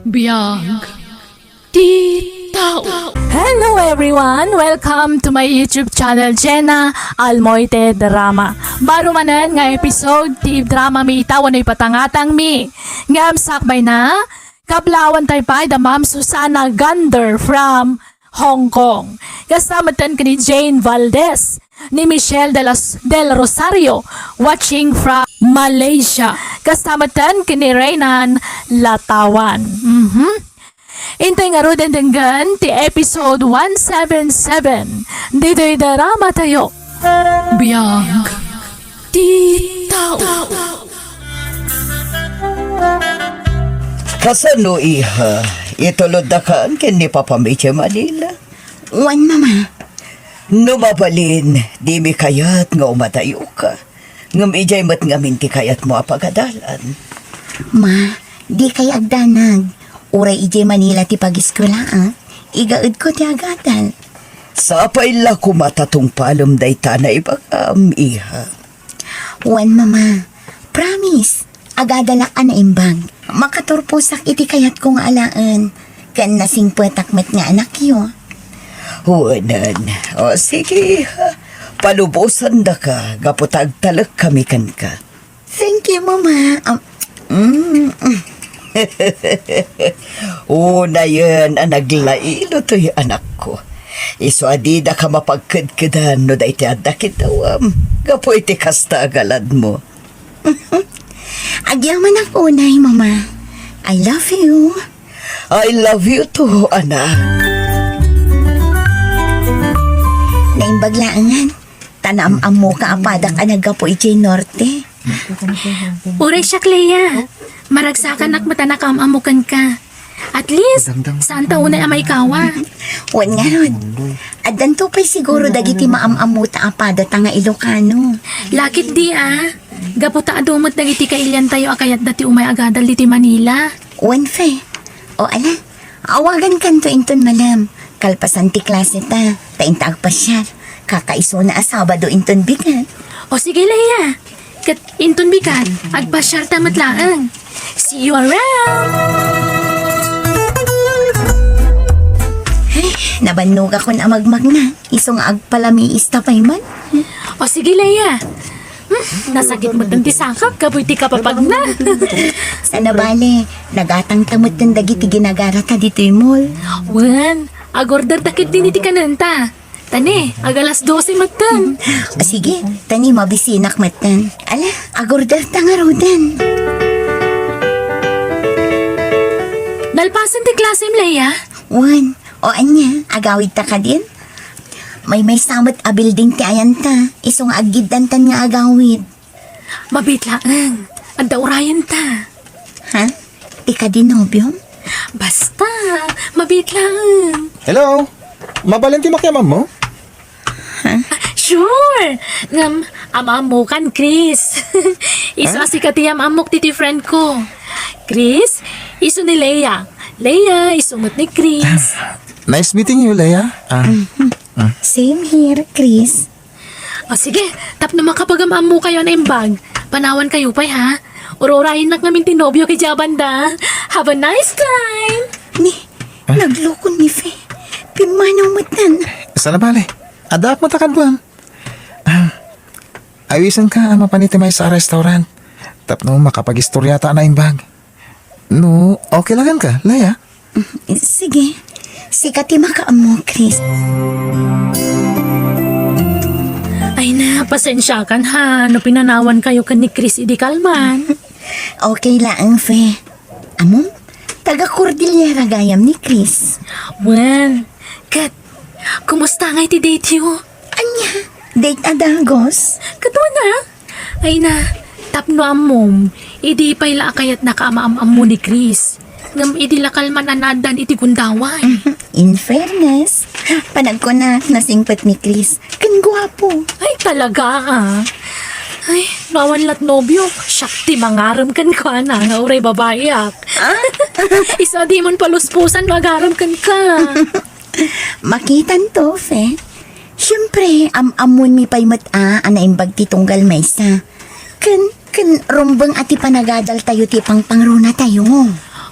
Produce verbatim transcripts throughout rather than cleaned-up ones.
Biag ti tao. Hello everyone! Welcome to my YouTube channel, Jenna Almoite Drama. Baro manen nga episode ti drama mi ita wenno ipatangatang mi. Ngem sakbay na, kablaawan tayo pay da Ma'am Susana Gander from Hong Kong. Kasta metten ken ni Jane Valdez, ni Michelle de las, del Rosario, watching from Malaysia. Kasta metten ken ni Reynan Latawan. Mhm. Intay ngaruden denggen ti episode one seven seven. Ditoy drama tayo. Biag ti tao. Kasano, iha? Ituloddakan ken ni Papa mi idiay Manila? Wen, Mama. No mabalin, dimi kayat nga umadayoka. Ngem idiay met ngamin ti kayatmo a pagadalan. Ma, dikay agdanag. Uray idiay Manila ti pagiskuelaak, igaedko ti agadal. Sapay la koma ta tungpalem dayta a naibagam, iha. Wen, Mama. Promise, agadalak a naimbag. Makaturposak iti kayatko nga alaen, ken nasingpetak met nga anakyo. Wenen. O, sige, ha. Palubosandaka gapu ta agtalekkami kenka. Thank you, Mama. Um, mm. Unayen a naglailo toy anakko. Isu a didaka mapagkedkedan no daytoy adda kiddawem gapu iti kasta a galadmo. Agyamanak unay, Mama. I love you. I love you too, anak. Naimbag laengen, ta naam-ammoka a padak a naggapu idiay norte. Uray siak, Leia. Maragsakanak met a nakaam-ammo kenka. At least, saanta unay a maikawa. Wen ngarud, addanto pay siguro dagiti maam-ammota a padata nga Ilocano. Laketdi a, gapu ta adu met dagiti kailiantayo a kayatda ti umay agadal ditoy Manila. Wen, Fe. O ala, awagankanto inton malem. Kalpasan ti klaseta, ta inta agpasiar. Kakaisuna a Sabado inton bigat. O sige, Leia. Ket inton bigat, agpasiarta met laeng. See you around! Ay, nabannogakon a magmagna. Isu nga agpalamiista pay man. O sige, Leia. Hmm, nasakit met ti sakak, gapu iti kapapagna. Saan a bale, nagatangta met dagiti ginagarata ditoy mall. Wen, agorderta ketdi iti kanenta. Tani, ag alas dose metten. Ah, sige, tani mabisinak metten. Ala, agorderta ngaruden. Nalpasen ti klasem, Leia? Wen, o ania, agawidta kadin? Maymaysa met a building ti ayanta, isu nga aggiddantan nga agawid. Mabiit laeng. Adda urayenta. Ha? Ti kadi nobiom? Basta, mabiit laeng. Hello? Mabalin ti makiam-ammo? Ha? Sure! Ngem, am-ammokan, Chris. Isu a sika ti am-ammok ditoy friend ko. Chris, isu ni Leia. Leia, isu met ni Chris. Nice meeting you, Leia. Ah, Same here, Chris. O sige, tapno makapagam-ammokayo a naimbag, panawankayo pay, ha? Ur-urayennak ngamin ti nobio idiay banda. Have a nice time! Ni, naglukon ni Fe. Pimmanaw metten. Saan a bale. Addaak met a kaduam. Ah, awisenka a mapan iti maysa a restaurant tapno makapagistoriata a naimbag. No, okay la kenka, Leia? Sige. Sika ti makaammo, Chris. Ay na, pasensiakan ha, no pinanawankayo ken ni Chris idi kalman. Okay laeng, Fe. Ammom, taga Cordillera gayam ni Chris. Wen, ket, kumusta ngay ti date yo? Ania? Date a dagus? Kaduana? Ay na, tapno ammom, idi pay la a kayatnaka a maam-ammo ni Chris. Ngem idi la kalman a naaddan iti gundaway. In fairness, panagkunak nasingpet ni Chris. Ken guapo. Ay, talaga, ah. Ay, no awan lat nobio, siak ti mangarem kenkuana nga uray babaiak. Ah? Isu a dimon paluspusan no agarem kenka. Makitanto, Fe. Siempre, am-ammonmi pay met a, a naimbag ti tunggal maysa. Ken, ken rumbeng a ti panagadaltayo ti pangpangrunatayo.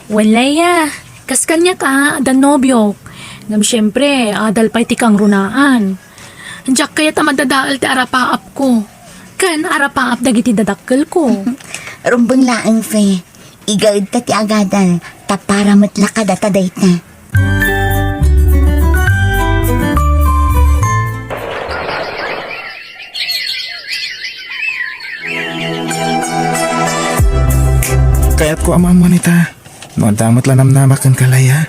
Wen, Leia, Kas kaniak a, adda nobiok. Ngem siempre, adal pay ti kangrunaan. Diak kayat a madadael ti arapaapko. Ken arapaap dagiti dadakkelko. Rumbeng laeng, Fe. Igaedta ti agadal, ta para met la kadata dayta. Kayatko a maammuan ita, no adda met la namnamak kenka, Leia.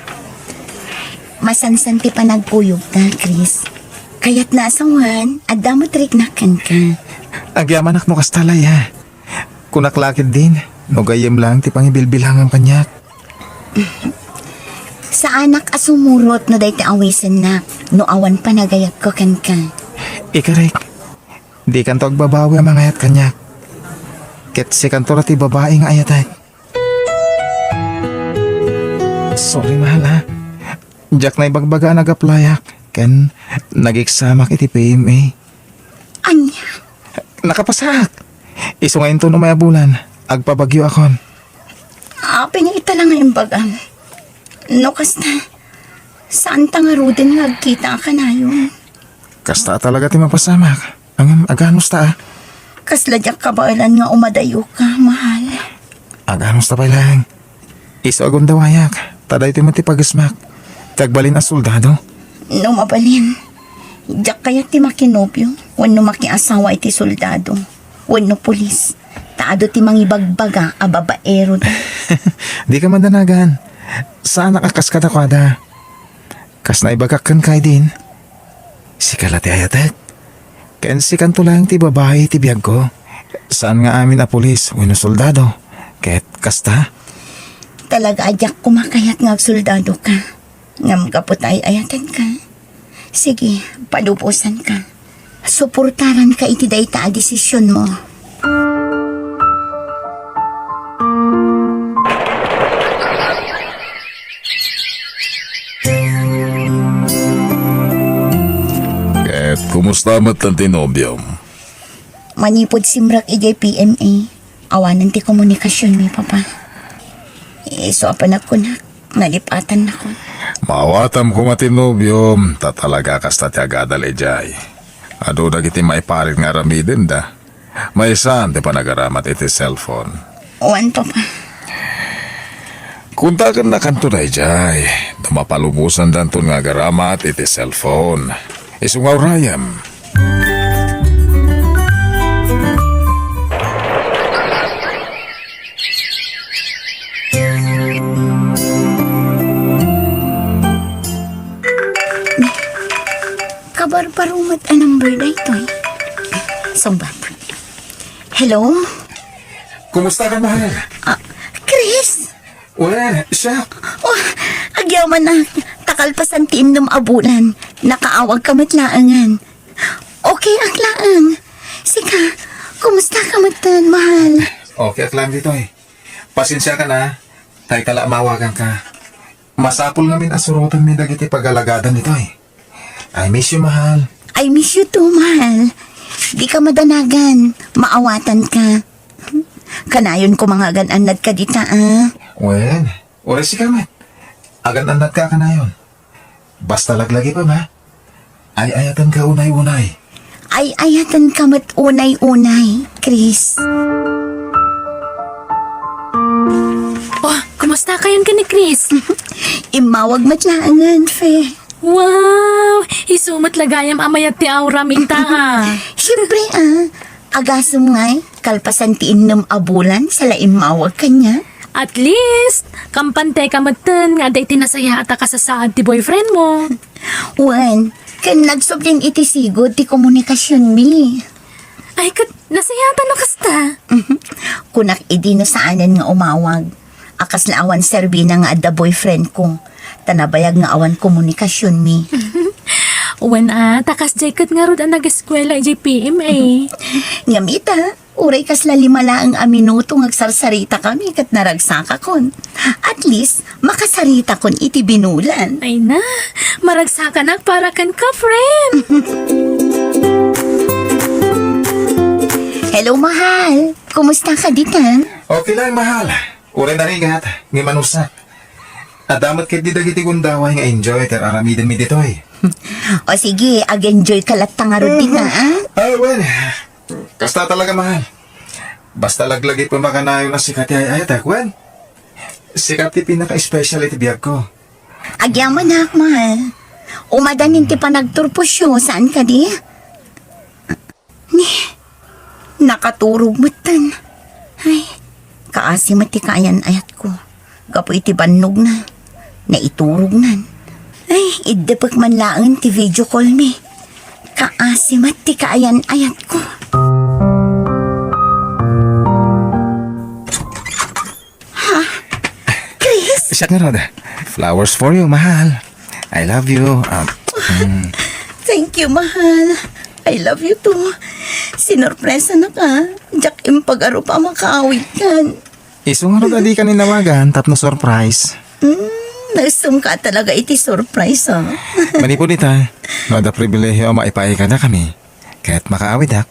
Masansan ti panagkuyogta, Chris. Kayatna a sawen, adda met riknak kenka. Agyamanak no kasta, Leia. Kunak la ketdin, no gayyem laeng ti pangibilbilangam kaniak. Saanak a sumurot no dayta awisennak, no awan panagayatko kenka. Ikarek, dikanto agbabawi a mangayat kaniak. Ket sikanto ra ti babai nga ayatek. Sorry, mahal, ha. Diak naibagbaga a nag-applyak ken nag-examak iti P M A. Ania? Nakapasak! Isu nga inton umay a bulan, agpabagyoakon. Apay nga ita la nga imbagam? No kasta, saanta ngaruden nga agkita a kanayon? Kasta talaga ti mapasamak. Ngem, aganusta, a? Kasla diak kabaelan nga umadayoka, mahal. Aganusta pay laeng. Isu a gundawayak, ta daytoy met ti pagesmak. Ti agbalin a soldado. No mabalin, diak kayat ti makinobio wenno makiasawa iti soldado wenno pulis. Ta adu ti mangibagbaga a babaeroda. Dika madanagan. Saanak a kas kadakuada. Kas naibagak kenka idin, sika la ti ayatek. Ken sikanto laeng ti babai iti biagko. Saan nga amin a pulis wenno soldado. Ket kasta? Talaga a diak koma kayat nga agsoldadoka. Ngem gapu ta ay-ayatenka, sige, palubosanka. Suportaranka iti dayta a desisionmo. Ket kumusta met ti nobiom? Manipud simrek idiay P M A, awanen ti komunikasionmi, Papa. Isu a panagkunak, nalip-atannakon. Maawatam koma ti nobiom, ta talaga kasta ti agadal idiay. Adu dagiti maiparit nga aramidenda. Maysa ti panagaramat iti cellphone. Wen, Papa. Kuntakennakanto daydiay, no mapalubosandanton nga agaramat iti cellphone. Isu nga urayem. Kabarbaro met a number daytoy. Sungbat. Hello? Kumusta ka, mahal? Ah, Chris? Well, siak. Oh, agyamanak. Ta kalpasan ti innem a bulan, nakaawagka met laengen. Okay ak laeng. Sika, kumusta ka metten, mahal? Okay ak laeng ditoy. Pasensiakan, a. Dayta la a mawaganka. Masapul ngamin a surotenmi dagiti pagalagadam ditoy. I miss you, mahal. I miss you too, mahal. Dika madanagan. Maawatanka. Kanayon koma nga agan-annadka dita, a. Wen, uray sika met. Agan-annadka a kanayon. Basta laglagipem, a. Ay-ayatenka unay-unay. Ay-ayatenka met unay-unay, Chris. Oh, kumusta kayon ken ni Chris? Immawag met laengen, Fe. Wow! Isu met la gayam a mayat ti auram ita, a. Siyempre, a. Agasem ngay, kalpasan ti innem a bulan, saan la immawag kaniak. At least, kampanteka metten nga adda iti nasayaat a kasasaad ti boyfriendmo. Wen, ken nagsublin iti sigud ti komunikasionmi. Ay, ket nasayaatan a kasta. Mhm. Kunak idi no saanen nga umawag. A kasla awan serbina nga adda boyfriendko. Ta nabayag nga awan komunikasionmi. Wen a, ta kasdiay ket ngarud a nag-eskuela idiay P M A. Ngem ita, uray kasla lima laeng a minuto nga agsarsaritakami ket naragsakakon. At least, makasaritakon iti binulan. Ay na, maragsakanak para kenka, friend. Hello, mahal. Kumusta ka ditan? Okay lang, mahal. Uray narigat, ngem anusat. Adda met ketdi dagiti gundaway nga enjoy ti ar-aramidenmi ditoy. O sige, ag-enjoy ka latta ngarud dita, a? Ah, well, kasta talaga, mahal. Basta laglagipem a kanayon a sika ti ay-ayatek, well, sika ti pinaka-special iti biagko. Agyamanak, mahal. Umadanin ti panagturposyo, saan kadi? Ni, nakaturog metten. Ay, kaasi met ti kaayan-ayatko. Gapu iti bannogna, naiturognan. Ay, iddepek man laeng ti video call mi. Kaasi met ti kaayan-ayatko. Ha? Chris? Siak ngarud. Flowers for you, mahal. I love you. Um, mm. Thank you, mahal. I love you too. Sinorpresanaka. Diak impagarup a makaawidkan. Isu ngarud a dika inawagan tapno surprise. Mm, naisumka talaga iti surprise, ah. Manipud ita, no adda pribilehiyo a maipaay kadakami, ket makaawidak,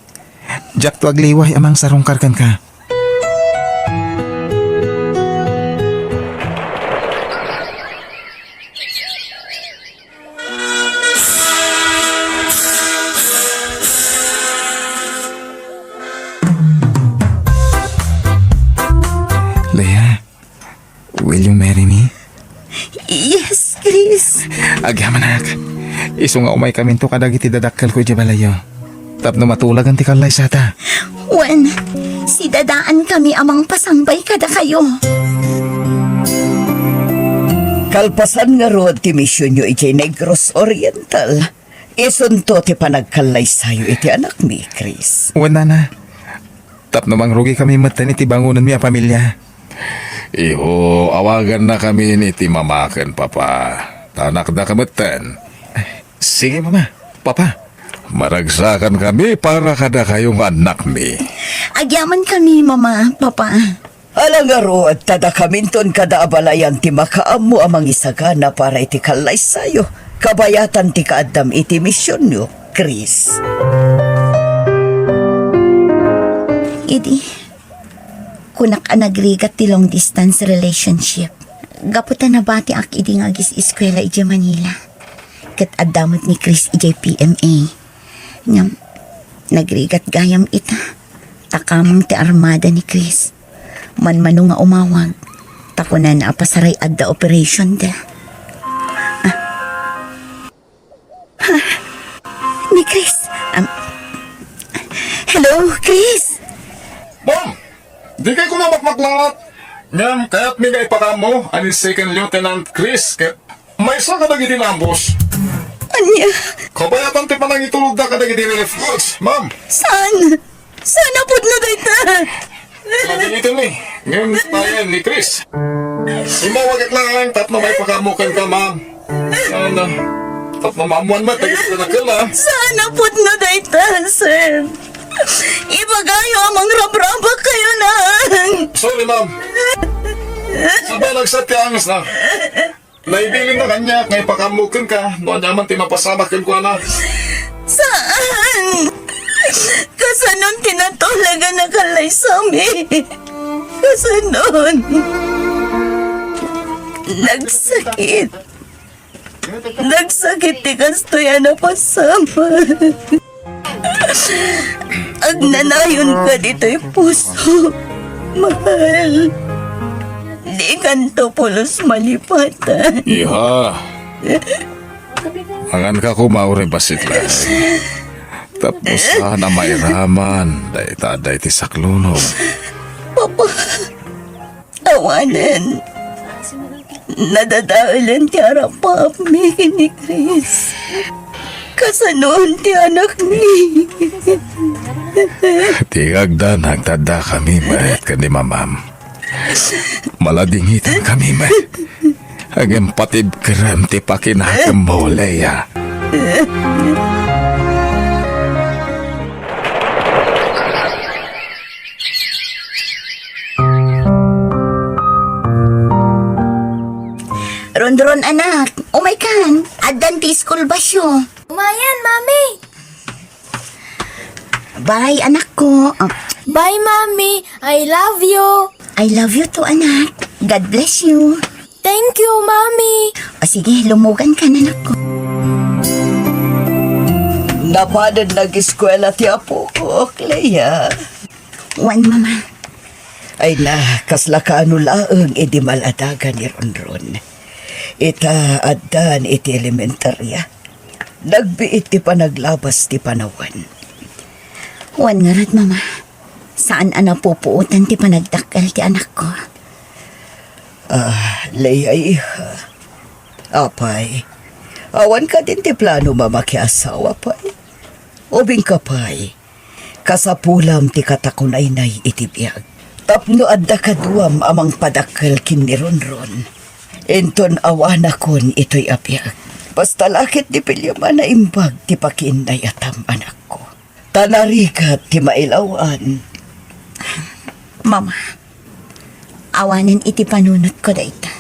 diakto agliway a mangsarungkar kenka. Leah, will you marry me? Yes, Chris. Agyamanak. Isu nga umaykaminto kadagiti dadakkelko idiay balayyo. Tapno matulagan ti kallaysata. Wen, sidadaankami a mangpasangbay kadakayo. Kalpasan ngarud ti misionyo idiay Negros Oriental, isunto ti panagkallaysayo iti anakmi, Chris. Wen, nana. Tapno mangrugikami metten iti bangonenmi a pamilia. Iho, awagannakamin iti mama ken papa. Ta anakdaka metten. Sige, mama. Papa. Maragsakankami para kadakayo nga annakmi. Agyamankami, mama, papa. Ala ngarud, ta dakaminton kada a balayan ti makaammo a mangisagana para iti kallaysayo, kabayatan ti kaaddam iti misionyo, Chris. Idi, kunak a nagrigat ti long distance relationship. Gapu ta nabatiak idi nga agis-eskuela idiay Manila. Ket adda met ni Chris idiay P M A. Ngem, nagrigat gayam ita. Takamang ti armada ni Chris. Manmano nga umawag. Ta kunana a pasaray adda operation da. Ah. Ni Chris. Um, hello, Chris. Ma'am, di kay kuno makmaklat. Ngem, kayatmi nga ipakaammo a ni Second Lieutenant Chris ket maysa kadagiti nambos. Ania? Kabayatan ti panangitulogda kadagiti relief goods, ma'am. Saan? Saan a pudno dayta? Kadagiti ni, ngem tayen ni Chris. Immawagak laeng tapno maipakaammo kenka, ma'am. Ano? Tapno maammuan met dagiti kadakkel. Saan a pudno dayta, sir? Ibagayo a mangrabrabak kayo na. Sorry, ma'am. Sabay nagsat ti anges na. Naibilin na kaniak nga ipakaammo kenka no ania man ti mapasamak kenkuana. Saan? Kasanon ti natulagan a kallaysami? Kasanon? Nagsakit. Nagsakit ti kastoy a napasamak. Agnanayon ka ditoy puso, mahal. Di kanto pulos malipatan. Iha, mangan ka koma, uray bassit laeng. Tapno saan a mairaman dayta, dayta ti sakluno. Papa. Awanen, nadadaelen ti arap-arapmi ken ni Chris. Kasanon ti anakmi? Ti agdanag ta addakami met ken ni mamam. Maladingitankami met. Ngem patibkerem ti pakinakemmo, Leah. Rondron, anak, umaykan. Addan ti school busyo. Umayen, Mami. Bye, anakko. Ah. Bye, Mami. I love you. I love you too, anak. God bless you. Thank you, Mommy. O sige, lumugan ka na, anak ko. Napanen nag-eskwela ti apok, Leia? Wen, Mama. Ay na, kasla kaano laeng idi maladagan ni Ronron. Ita addan iti elementarya. Nagbiit ti panaglabas ti panawen. Wen ngarud, Mama. Saan a napupuotan ti panagdakkel ti anakko. Ah, Leia, iha. Apay, awan kadin ti plano a makiasawa pay? Ubingka pay, kasapulam ti katakunaynay iti biag. Tapno adda kaduam a mangpadakkel ken ni Ronron. Inton awanakon itoy a biag. Basta la ket di pilem a naimbag ti pakiinnayatam, anakko. Ta narigat ti mailaw-an. Mama, awanen iti panunotko dayta.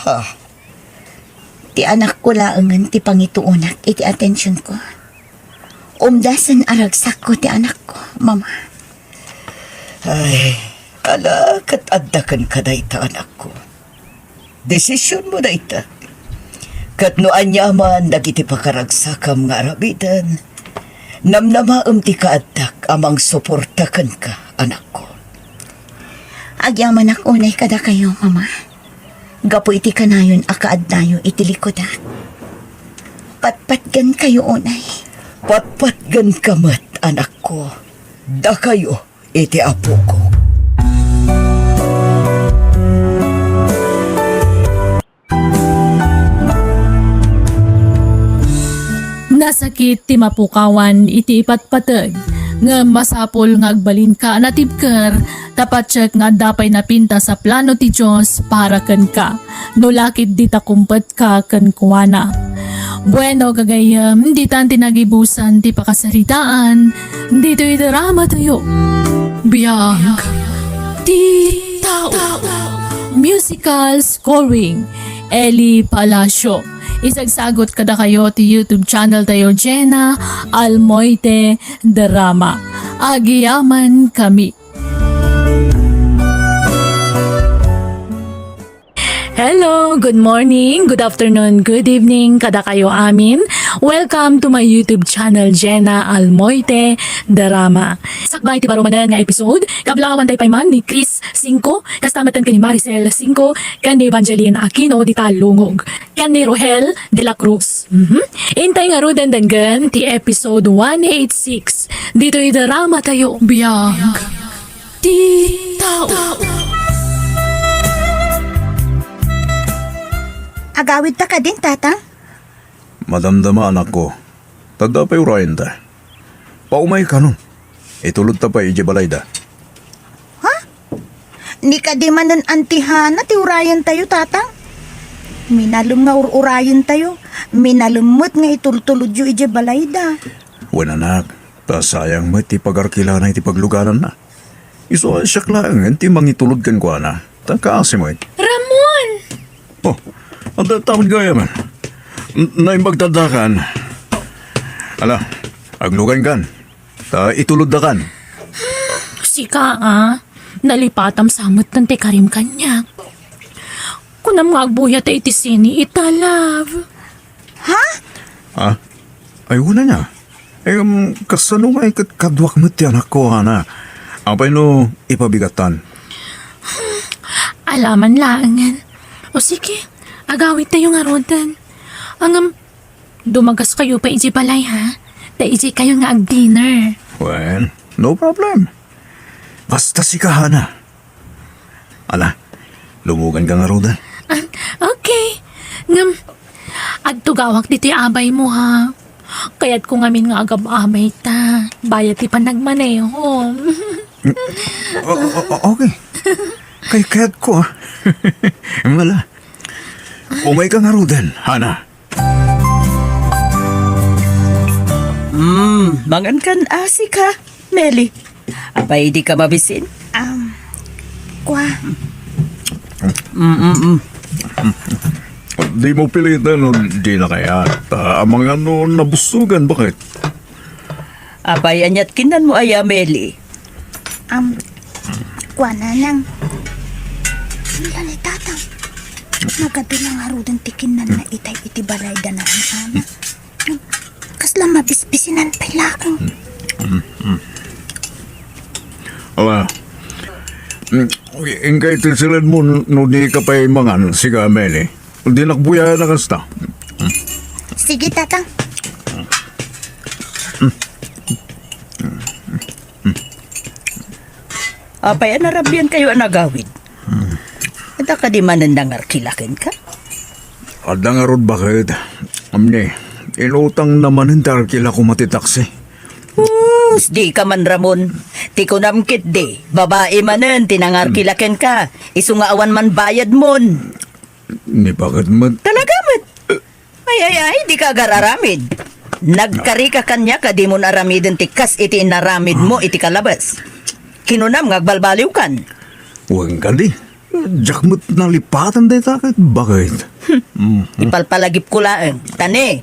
Ha? Ti anakko laengen ti pangituonak iti atensionko. Umdasen a ragsakko ti anakko, Mama. Ay, ala, ket adda kenka dayta, anakko. Desisionmo dayta. Ket no aniaman dagiti pakaragsakam nga aramiden, namnamaem ti kaaddak a mangsuporta kenka, anakko. Agyamanak unay kadakayo, Mama. Gapu iti kanayon a kaaddayo iti likudak. Patpatgenkayo unay. Patpatgenka met, anakko. Dakayo iti apoko. Nasakit ti mapukawan iti ipatpateg, ngem masapul nga agbalinka a natibker, ta patiek nga adda pay napintas a plano ti Dios para kenka, no la ket dita kumpet ka kenkuana. Bueno, gagayyem, ditan ti nagibusan ti pakasaritaan ditoy drama tayo. Biag ti tao. Musical scoring, Eli Palacio. Isagsagot kadakayo ti YouTube channel tayo, Jenna Almoite Drama. Agiyaman kami. Hello, good morning, good afternoon, good evening kadakayo amin. Welcome to my YouTube channel, Jenna Almoite Drama. Sakbay ti parumanen nga episode, kablaawantay pay man ni Chris Cinco, kasta met ken ni Maricel Cinco, ken ni Evangeline Aquino dita Lungog, ken ni Rohel de la Cruz. Mhm. Intay ngaruden denggen ti episode one eight six ditoy drama tayo. Biag ti tao. Agawidta kadin, Tatang? Madamdama, anakko. Ta adda pay urayenta. Paumay kanon. Itulodta pay idiay balayda. Ha? Ni kadi manen Auntie Hana ti urayentayo, Tatang? Minalem nga ur-urayentayo. Minalem met nga itultulodyo idiay balayda. Wen, anak, ta sayang met ti pagarkilana iti paglugananna. Isu a siak laengen ti mangitulod kenkuana. Ta kaasi met. Ramon! Oh, adda taon gayam. N-, naimbag ta addakan. Ala, aglugankan. Ta ituloddakan. Sika, a. Nalipatam sa met ti karim kaniak. Kunam nga agbuyat iti sini ita, love. Ha? Ha? Ay, wen ania. Em, kasano nga iket kaduak met ti anakko, Hana? Apay no ipabigattan? Alaman laengen. O sige, agawidtayo ngaruden. Ngem, dumagaskayo pay idiay balay, ha? Ta idiaykayo nga ag-dinner. Well, no problem. Basta sika, Hana. Ala, lumuganka ngaruden. Ah, okay. Ngem, agtugawak ditoy abaymo, ha? Kayatko ngamin nga agab-abay ta. Bayat ti panagmaneho. O-, o-, o-, okay. Kay-, kayatko, ah. Ala. Umayka ngaruden, Hana. Hmm, mangan kan asi ka, Meli. Apay, di ka mabisin? Um, kwa. Mm, mm, mm. Di mo pilitan no di na kayat. Ah, amangan no nabusugan, bakit? Apay, aniat kinan mo aya, Meli? Um, kwa, Nanang. Wala ni Tatang. Nagadu la ngaruden ti kinnanna itay iti balay da nanana. Kasla mabisbisinan pay laeng. Awa, mm, inka iti siledmo no di ka pay mangan, sika, Meli. Dinak buyaen a kasta. Sige, Tatang. Apay a narabiankayo a nagawid? Adda kadi manen nangarkila kenka? Adda ngarud, baket. Amni, inutangna manen ti arkila koma ti taksi. Hus, di ka man, Ramon. Ti kunam ketdi, babai manen ti nangarkila kenka. Isu nga awan man bayadmon. Ni baket met. Talaga met. Ay, ay, ay, di ka agar-aramid. Nagkari ka kaniak a dimon aramiden ti kas iti inaramidmo iti kalabas. Kinunam nga agbalbaliwkan. Wen kadi, diak met nalipatan dayta ket baket. Hmm. Ipalpalagipko laeng. Ta ne,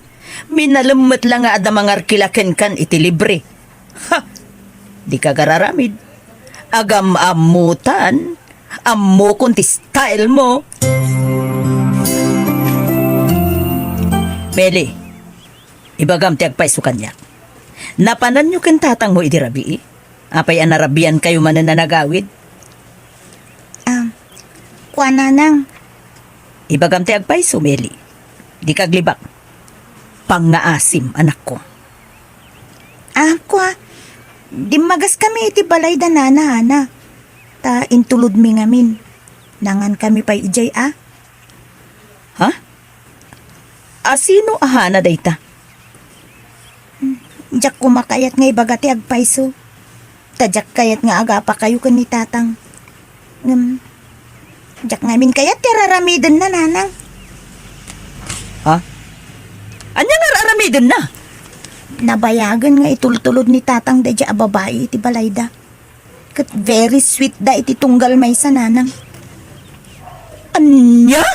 minalem met la nga adda mangarkila kenkan iti libre. Ha! Di ka agar-aramid. Agam-ammotan, ammokon ti style mo. Meli, ibagam ti agpayso kaniak. Napananyo ken tatangmo idi rabii? Apay a narabiankayo manen a nagawid? Ah, kua, nanang. Ibagam ti agpayso, Meli. Di ka aglibak. Pangngaasim, anakko. Ah, kua, dimmagaskami iti balay da nana, Hana. Ta intulodmi ngamin. Nangankami pay idiay, a? Ha? A sino a Hana dayta? Hmm, diak koma kayat nga ibaga ti agpayso. Ta diak kayat nga agapakayo ken ni Tatang. Ngem, diak ngamin kayat ti ar-aramidenna, nanang. Ha? Ania nga ar-aramidenna? Nabayagen nga itultulod ni Tatang daydiay a babai iti balayda. Ket very sweet da iti tunggal maysa, nanang. Ania?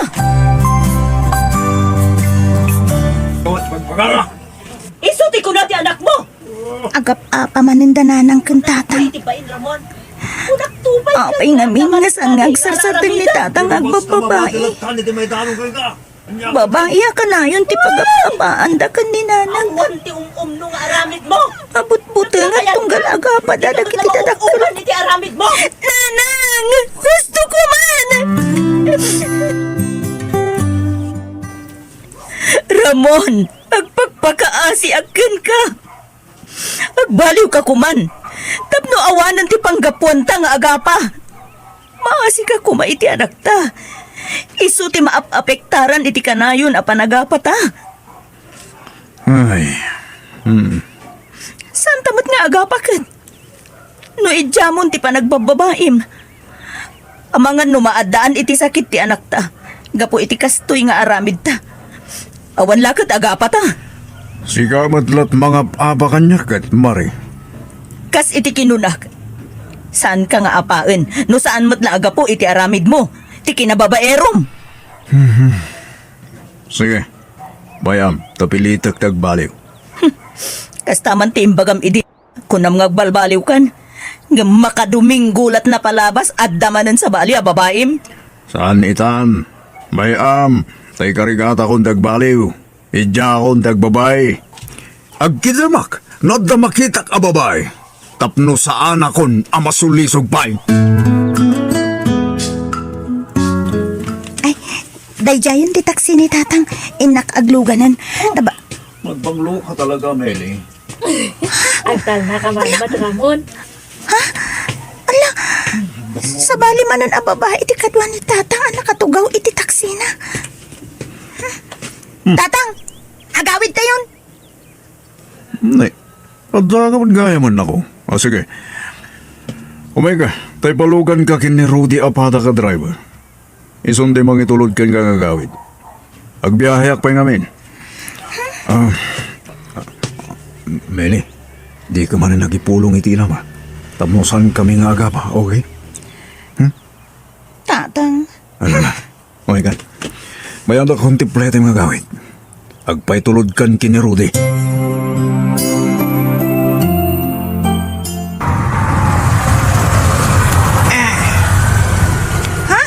Isu ti kuna ti anakmo? Agap-apa manen da nanang ken tatang. Apay ngamin nga saan nga agsarsardeng ni tatang nga agbabbabai? Babai a kanayon ti pagap-apaanda ken ni nanang. Awan ti um-umno nga aramidmo. Abutbutengan tunggal agapada dagiti dadakkel. Nanang! Husto ko man! Ramon, agpakpakaasiak kenka. Agbaliwka koman tapno awanen ti panggapuanta nga agapa. Maasika koma iti anakta. Isu ti maap-apektaran iti kanayon a panagapata. Ay. Hmm. Saanta met nga agapa ket no idiamon ti panagbabbabaim. Amangan no maaddaan iti sakit ti anakta gapu iti kastoy nga aramidta. Awan la ket agapata. Sika met la't mangap-apa kaniak ket, Mari. Kas iti kinunak, saanka nga apaen no saan met la a gapu iti aramidmo ti kinababaerom. Mhm. Sige, bay-am, ta pilitek ti agbaliw. Kasta man ti imbagam idi. Kunam nga agbalbaliwkan, ngem makadominggo la't napalabas, adda manen sabali a babaim. Saan itan, bay-am, ta ikarigatakon ti agbaliw, idiakon ti agbabai. Agkidemak no adda makitak a babai, tapno saanakon a masulisog pay. Ay, daydiayen ti taksi ni Tatang, innak agluganan. Taba- Magbanglo ka talaga, Meli. Agtalna ka man, Bat Ramon. Ha? Ala, sabali manen a babai iti kadua ni Tatang a nakatugaw iti taksina. Hmm. Tatang, agawidtayon. Nay, adda ka met gayamen, nako. Ah, sige. Umayka, ta ipaluganka ken ni Rudy a padak a driver. Isun ti mangitulod kenka nga agawid. Agbiaheak pay ngamin. Ah, Meli, dika manen agipulong iti ilama. Tapno saankami nga agapa, okay? Hmm? Tatang. Ala, ala. Umaykan. Mayanda kontemplete nga agawid. Agpaitulodkan ken ni Rudy. Ha?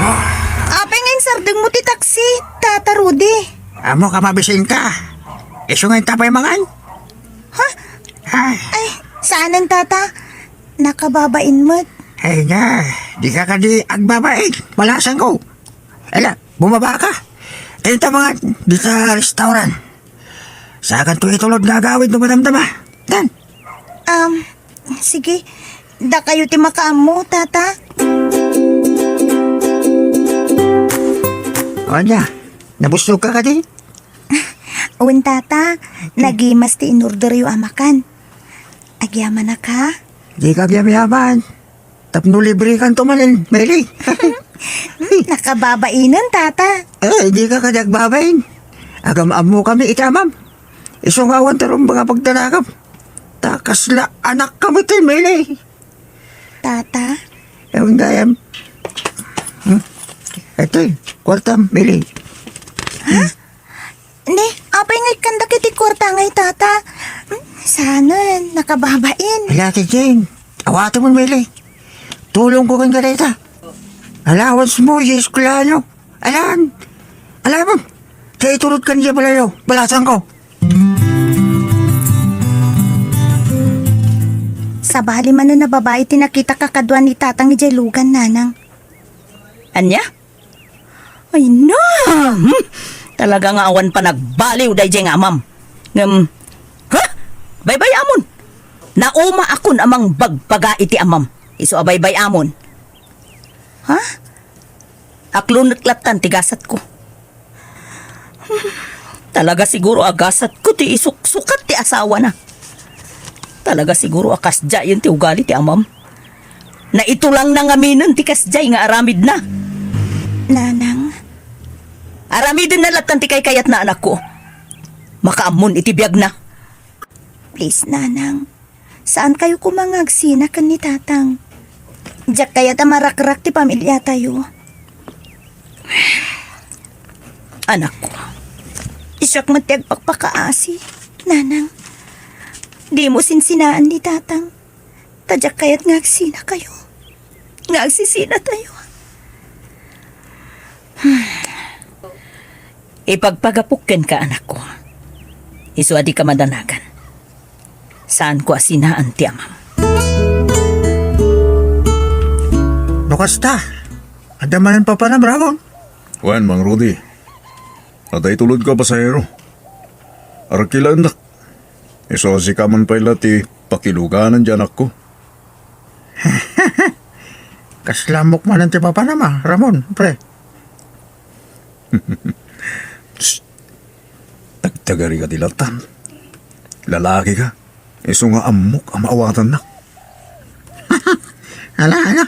Ah, Apay nga insardengmo ti taksi, Tata Rudy? Ammok a mabisinka. Isu nga inta pay mangan? Ha? Ay. Ay, saanen, Tata. Nakababain met. Ay na, dika kadi agbabain. Balasangko. Ala, bumaba ka. Inta mangan dita restaurant. Saganto itulod nga agawid no madamdama. Tan. Um, sige. Dakayo ti makaammo, Tata. Ania, nabusog ka kadi? Wen, Tata. Nagimas ti inorderyo a makan. Agyamanak, ha? Dika agyamyaman. Tapno librekanto manen, Meli. Hmm, nakababainen, Tata. Eh, dika kadi agbabain. Agam-ammokami iti amam. Isu nga awan ti rumbeng a pagdanagam. Ta kasla anakkami ti, Meli. Tata? Ewan gayam. Hmm? Itoy, kuartam, Meli. Ha? Ne, apay nga ikkandak iti kuarta ngay, Tata? Hmm? Saanen, nakababain. Ala, ti Jane, awatemon, Meli. Tulongko kenka dayta. Allowance mo, yes, kulanyo. Alan! Alamon! Kay iturod kan diay balayo, balasangko. Sabali manen a babai ti nakitak a kadua ni Tatang idiay lugan, Nanang. Ania? Ay na! Hmm? Talaga nga awan panagbaliw daydiay nga amam. Ngem, ha? Baybay-amon! Naumaakon a mangbagbaga iti amam. Isu a baybay-amon. Ha? Aklonek lattan ti gasatko. Talaga siguro a gasatko ti isuksukat ti asawana. Talaga siguro a kasdiayen ti ugali ti amam. Naitulangna ngaminen ti kasdiay nga aramidna. Nanang. Aramidenna lattan ti kaykayatna, anakko. Makaammon iti biagna. Please, Nanang. Saan kayo koma nga agsina ken ni Tatang. Diak kayat a marakrak ti pamiliatayo. Anakko. Siak met ti agpakpakaasi, Nanang. Dimo sinsinaan ni Tatang. Ta diak kayat nga agsina kayo. Nga agsisina tayo. Ipagpagapok kenka, anakko. Isu a dika madanagan. Saanko a sinaan ti amam. No kasta, adda manen papanam, Ramon? Wen, Mang Rudy. Adda itulodko a pasahero. Arkilaendak. Isu a sika man pay la ti pakiluganan ti anakko. Kasla ammok manen ti papanam, a, Ramon, pre. Psst. Tagtagari ka ti lattan. Lalaki ka. Isu nga ammok a maawatannak. Ala, ala.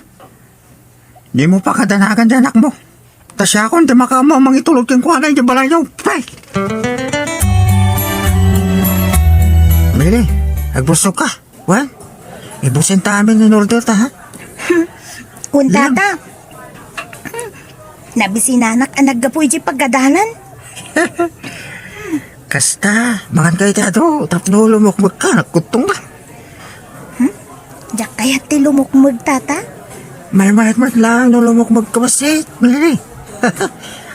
Dimo pakadanagan ti anakmo. Ta siakon ti makaammo a mangitulod kenkuana idiay balayyo. Pay! Mili, agbusog ka. Wen, ibusenta amin in order ta, ha? Wen, Tata. Nabisinanak a naggapu idiay pagadalan. Kasta, mangan kayo ti adu, tapno lumukmeg ka, nagkuttong ka. Hmm? Diak kayat ti lumukmeg, Tata? Maymayat met laeng no lumukmeg ka bassit, Mary.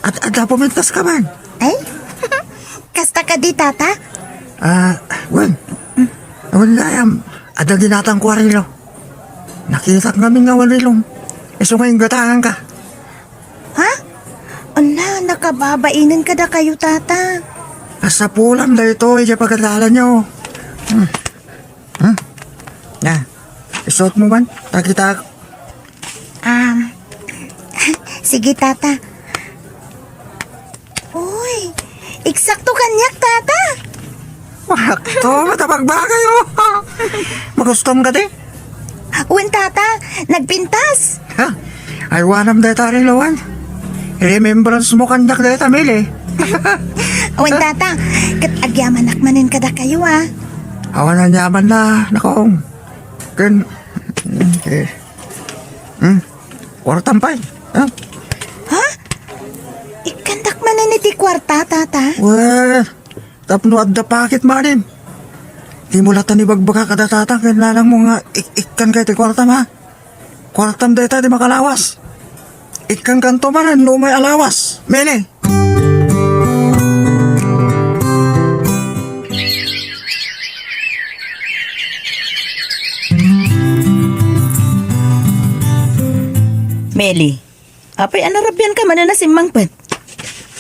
At adda pumintas ka man. Ay? Kasta kadi, Tata? Ah, wen. Wen gayam, adda ginatangko a relo. Nakitak ngamin nga awan relom. Isu nga inggatangan ka. Ha? Ala, nakababainen kadakayo, Tata. Kasapulam daytoy, idiay pagadalanyo. Hmm. Hmm? Na, isuot mo man, takitak. Um, sige, Tata. Uy, eksakto kaniak, Tata. Wakto, matapagbagay, oh. Magustom ka, di? Wen, Tata, nagpintas. Ha? Ay, wanam dayta, Riloan. Remembrance mo kandak dayta, Mili. Wen, Tata, ket agyamanak manen kadakayo, a. Awan a nyaman na, nakong. Ken, eh, hmm? Kuartam pay, ha? Ha? Ikkandak manen iti kuarta, Tata? Well, tapno adda paket manen. Dimo latta ibagbaga kada tatang ken nanang mo nga ik-, ikkan kay ti kuartam, ha? Kuartam dayta ti makalawas. Ikkankanto manen no umay a lawas, Meli. Meli, apay a narabianka manen a simmangpet?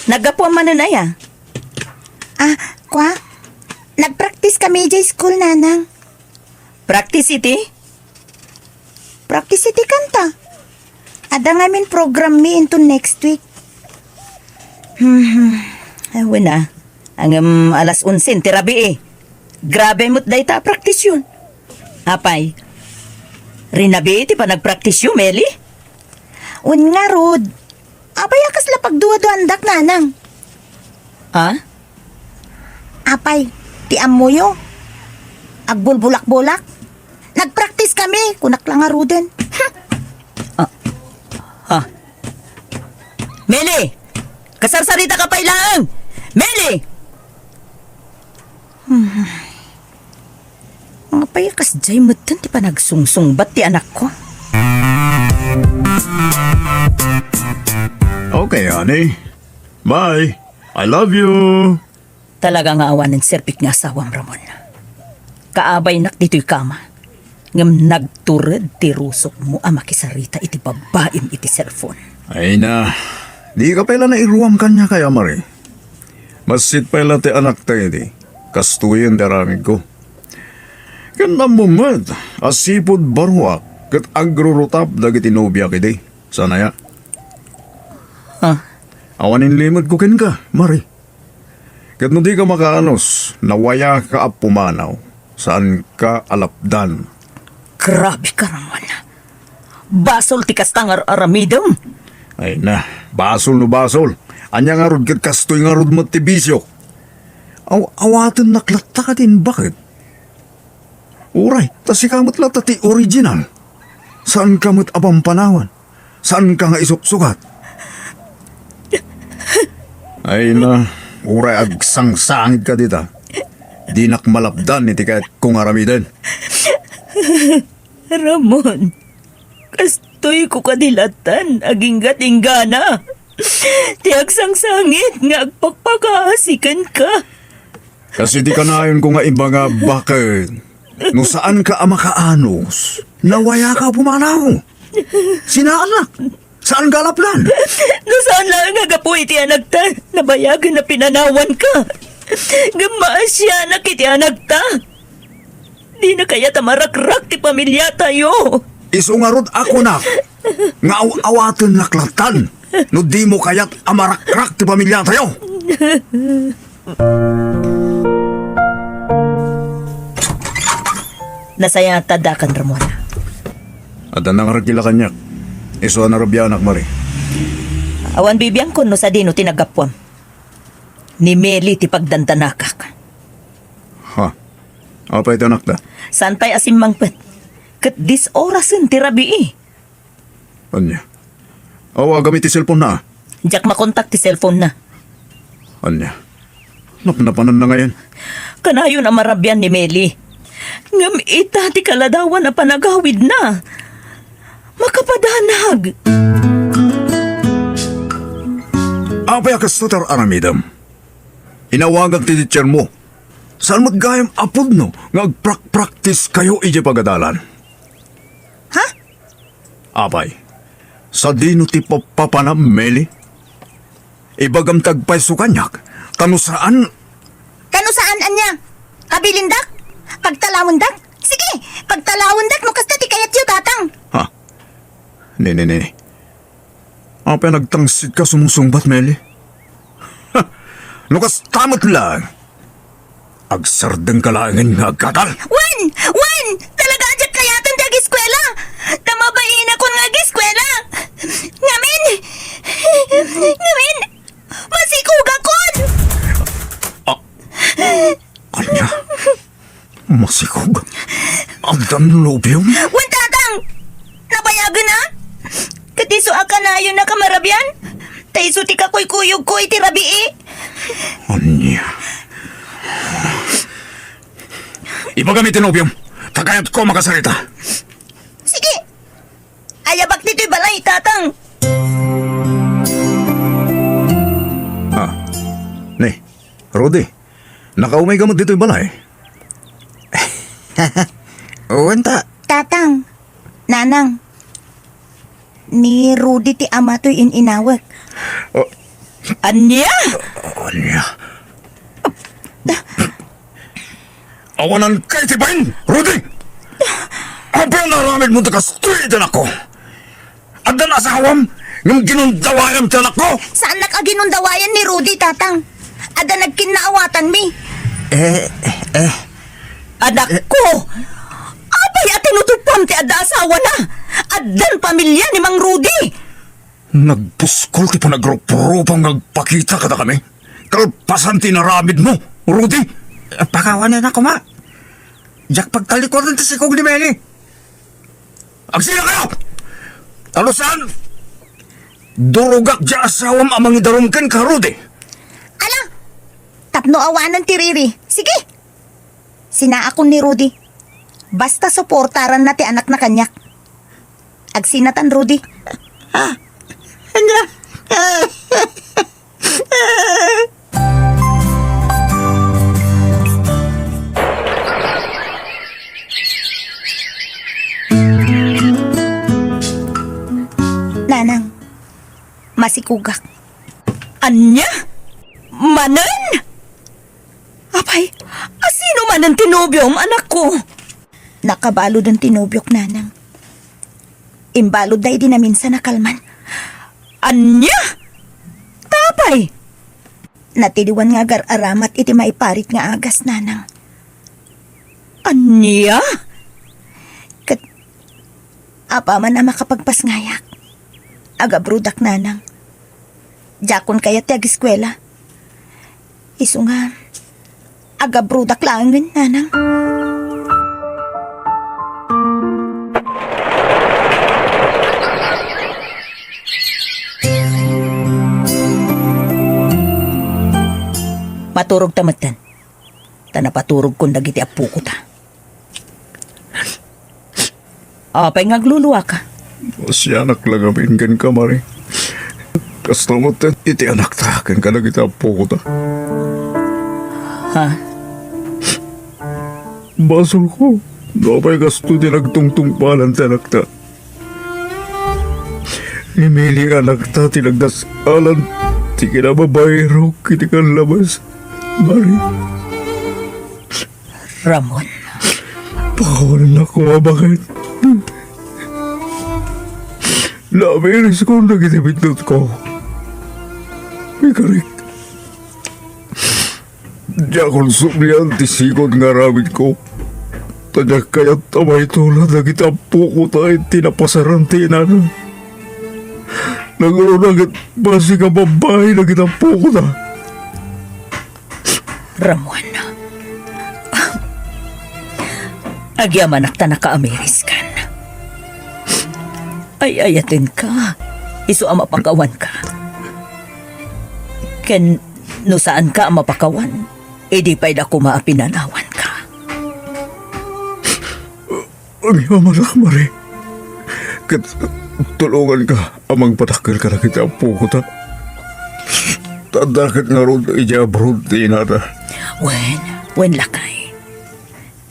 Naggapuam manen aya? Ah, kwa? Nagpraktiskami idiay school, Nanang. Practice iti? Practice iti kanta. Adda ngamin programmi inton next week. Hmm, awan a. Ngem alas onse ti rabii. Grabe met dayta a practice-yon. Apay, rinabii ti panagpractice-yo, Meli? Wen ngarud, apay a kasla pagduaduaandak, Nanang? Ha? Apay, ti ammoyo? Agbulbulakbulak? Nagpraktiskami, kunak la ngaruden. Ah, ha? Meli! Kasarsaritaka pay laeng! Meli! Hmm. Apay a kasdiay metten ti panagsungsungbat ti anakko? Okay, honey. Bye. I love you. Talaga nga awanen serbik nga asawam, Ramon. Kaabaynak ditoy kama, ngem nagtured ti rusokmo a makisarita iti babbaim iti cellphone. Ay na, dika pay la nairuam kaniak, Mari. Bassit pay la ti anakta idi, kastoyen ti aramidko. Ken ammom met a sipud baruak ket agrurutap dagiti nobiak idi. Saan aya? Ha? Awan inlimedko kenka, Mari. Ket no dika makaanus, nawayaka a pumanaw, saanka a lapdan. Grabe ka, Ramon. Basol ti kasta nga ar-aramidem. Ay na, basol no basol. Ania ngarud ket kastoy ngarud met ti bisio. Aw-, awatennak latta kadin, baket? Uray, ta sika met latta ti original. Saanka met a pampanawan. Saanka nga isuksukat. Ay na, uray agsangsangit ka dita. Dinak malapdan iti kayatko nga aramiden. Ramon, kastoy ko kadi latan agingga-inggana ti agsangsangit nga agpakpakaasi kenka. Kas iti kanayonko nga ibaga, baket no saanka a makaanus, nawayaka a pumanaw. Sinaannak. Saanka a lapdan. No saan laeng a gapu iti anakta, nabayagen a pinanawanka. Ngem maasianak iti anakta. Dina kayat a marakrak ti pamiliatayo. Isu ngarud a kunak nga aw-awatennak latta no dimo kayat a marakrak ti pamiliatayo. Nasayaat ta addakan, Ramon. Adda nangragila kaniak. Isu a narabianak, Mari. Awan bibiangkon no sadino ti naggapuam. Ni Meli ti pagdandanakak. Ha? Apay ti anakda? Saan pay a simmangpet? Ket dis orasen ti rabii. Ania? Awagam iti cellphone-na. Diak makontak ti cellphone-na. Ania? Napnapananna ngayen? Kanayon a marabian ni Meli. Ngem ita ti kaladawan a panagawidna. Makapadanag. Apay a kasta ti ar-aramidem? Inawagak ti teacher-mo. Saan met gayam a pudno nga agprakpraktiskayo idiay pagadalan? Ha? Apay, sadino ti papapanam, Meli? Ibagam ti agpayso kaniak, ta no saan— Ta no saan ania? Kabilindak? Pagtalawendak? Sige, pagtalawendak no kasta ti kayatyo, Tatang. Ha? Ni, ni, ni. Apay a nagtangsit ka sumusungbat, Meli? Ha! No kasta met laeng, agsardengka laengen nga agkadal. Wen! Wen! Talaga a diak kayaten ti ageskuela! Ta mabainakon nga ageskuela! Ngamin! Ngamin! Masikogakon! Ah! Ania? Masikog? Addan nobiom? Wen, Tatang! Nabayagen a? Ket isu a kanayon a kamarabian? Ta isu ti kakuykuyogko iti rabii. Ania? Ibagam iti nobiom, ta kayatko a makasarita. Sige. Ayabak ditoy balay, Tatang. Ah, ni, Rudy, nakaumayka met ditoy balay? Wen ta. Tatang, Nanang, ni Rudy ti ama toy in-inawek. Oh. Ania? Ania? Awanan kay ti bain, Rudy! Apay a naaramidmo ti kastoy iti anakko? Addan asawam ngem ginundawayam ti anakko? Saannak a ginundawayan ni Rudy, Tatang. Adda nagkinnaawatanmi. Eh, eh. Anakko! Apay a tinutupam ti adda asawana? Addan pamilia ni Mang Rudy! Nagbuskol ti panagrupropam nga agpakita kadakami. Kalpasan ti inaramidmo, Rudy. Pakawanennak koma. Diak pagtalikudan ti sikog ni Meli. Agsina kayo! Talusan! Durogak diay asawam a mangidarum kenka, Rudy. Ala! Tapno awanen ti riri. Sige! Sinaakon ni Rudy. Basta suportaranna ti anakna kaniak. Agsinatan, Rudy. Ah, ania? Nanang, masikogak. Ania? Manen? Apay, asino manen ti nobiom, anakko? Nakabaluden ti nobiok, Nanang. Imbaludda idi naminsan a kalman. Ania? Apay? Natiliwan nga agar-aramat iti maiparit nga agas, Nanang. Ania? Ket apaman a makapagpasngayak, agabrodak, Nanang. Diakon kayat ti ageskuela. Isu nga, agabrodak laengen, Nanang. Maturogta metten. Ta napaturogkon dagiti appokota. Apay nga agluluaka? Sianak la ngamin kenka, Mari. Kasta met iti anakta ken kadagiti appokota. Ha? Basolko no apay kastoy ti nagtungtungpalan ti anakta. Ni Meli nga anakta ti nagdas-alan ti kinababairok iti kanlabas, Mari. Ramon. Pakawanennak koma baket. Naamiriskon dagiti bitnotko. Ikarik. Diakon sublian ti sigud nga aramidko. Ta diak kayat a maitula dagiti appokota iti napasaran ti inana. Nangruna ket bassit a babbai dagiti appokota. Ramon, agyamanak ta nakaamiriskan. Ay-ayatenka, isu a mapakawanka. Ken no saanka a mapakawan, idi pay da koma a pinanawanka. Agyamanak, Mari. Ket tulonganka a mangpadakkel kadagiti appokota. Ta adda ket ngarud idiay abroad ti inana. Wen, wen, lakay.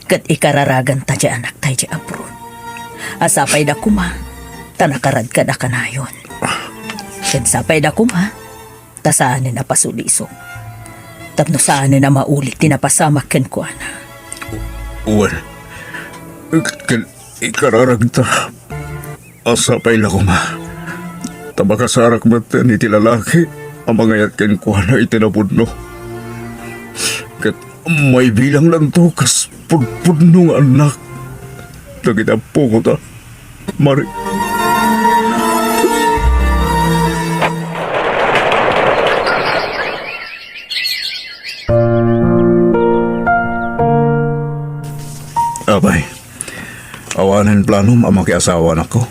Ket ikararaganta ti anakta idiay abroad. A sapay da koma, ta nakaradkada kanayon. Ken sapay da koma, ta saanen a pasulisok. Tapno saanen a maulit ti napasamak kenkuana. Wen, ken ikararagta a sapay la koma. Ta makasarak metten iti lalaki a mangayat kenkuana iti napudno. Ket maibilanglanto kas pudpudno nga annak dagiti appokota. Mari. Apay, awanen planom a makiasawa, anakko?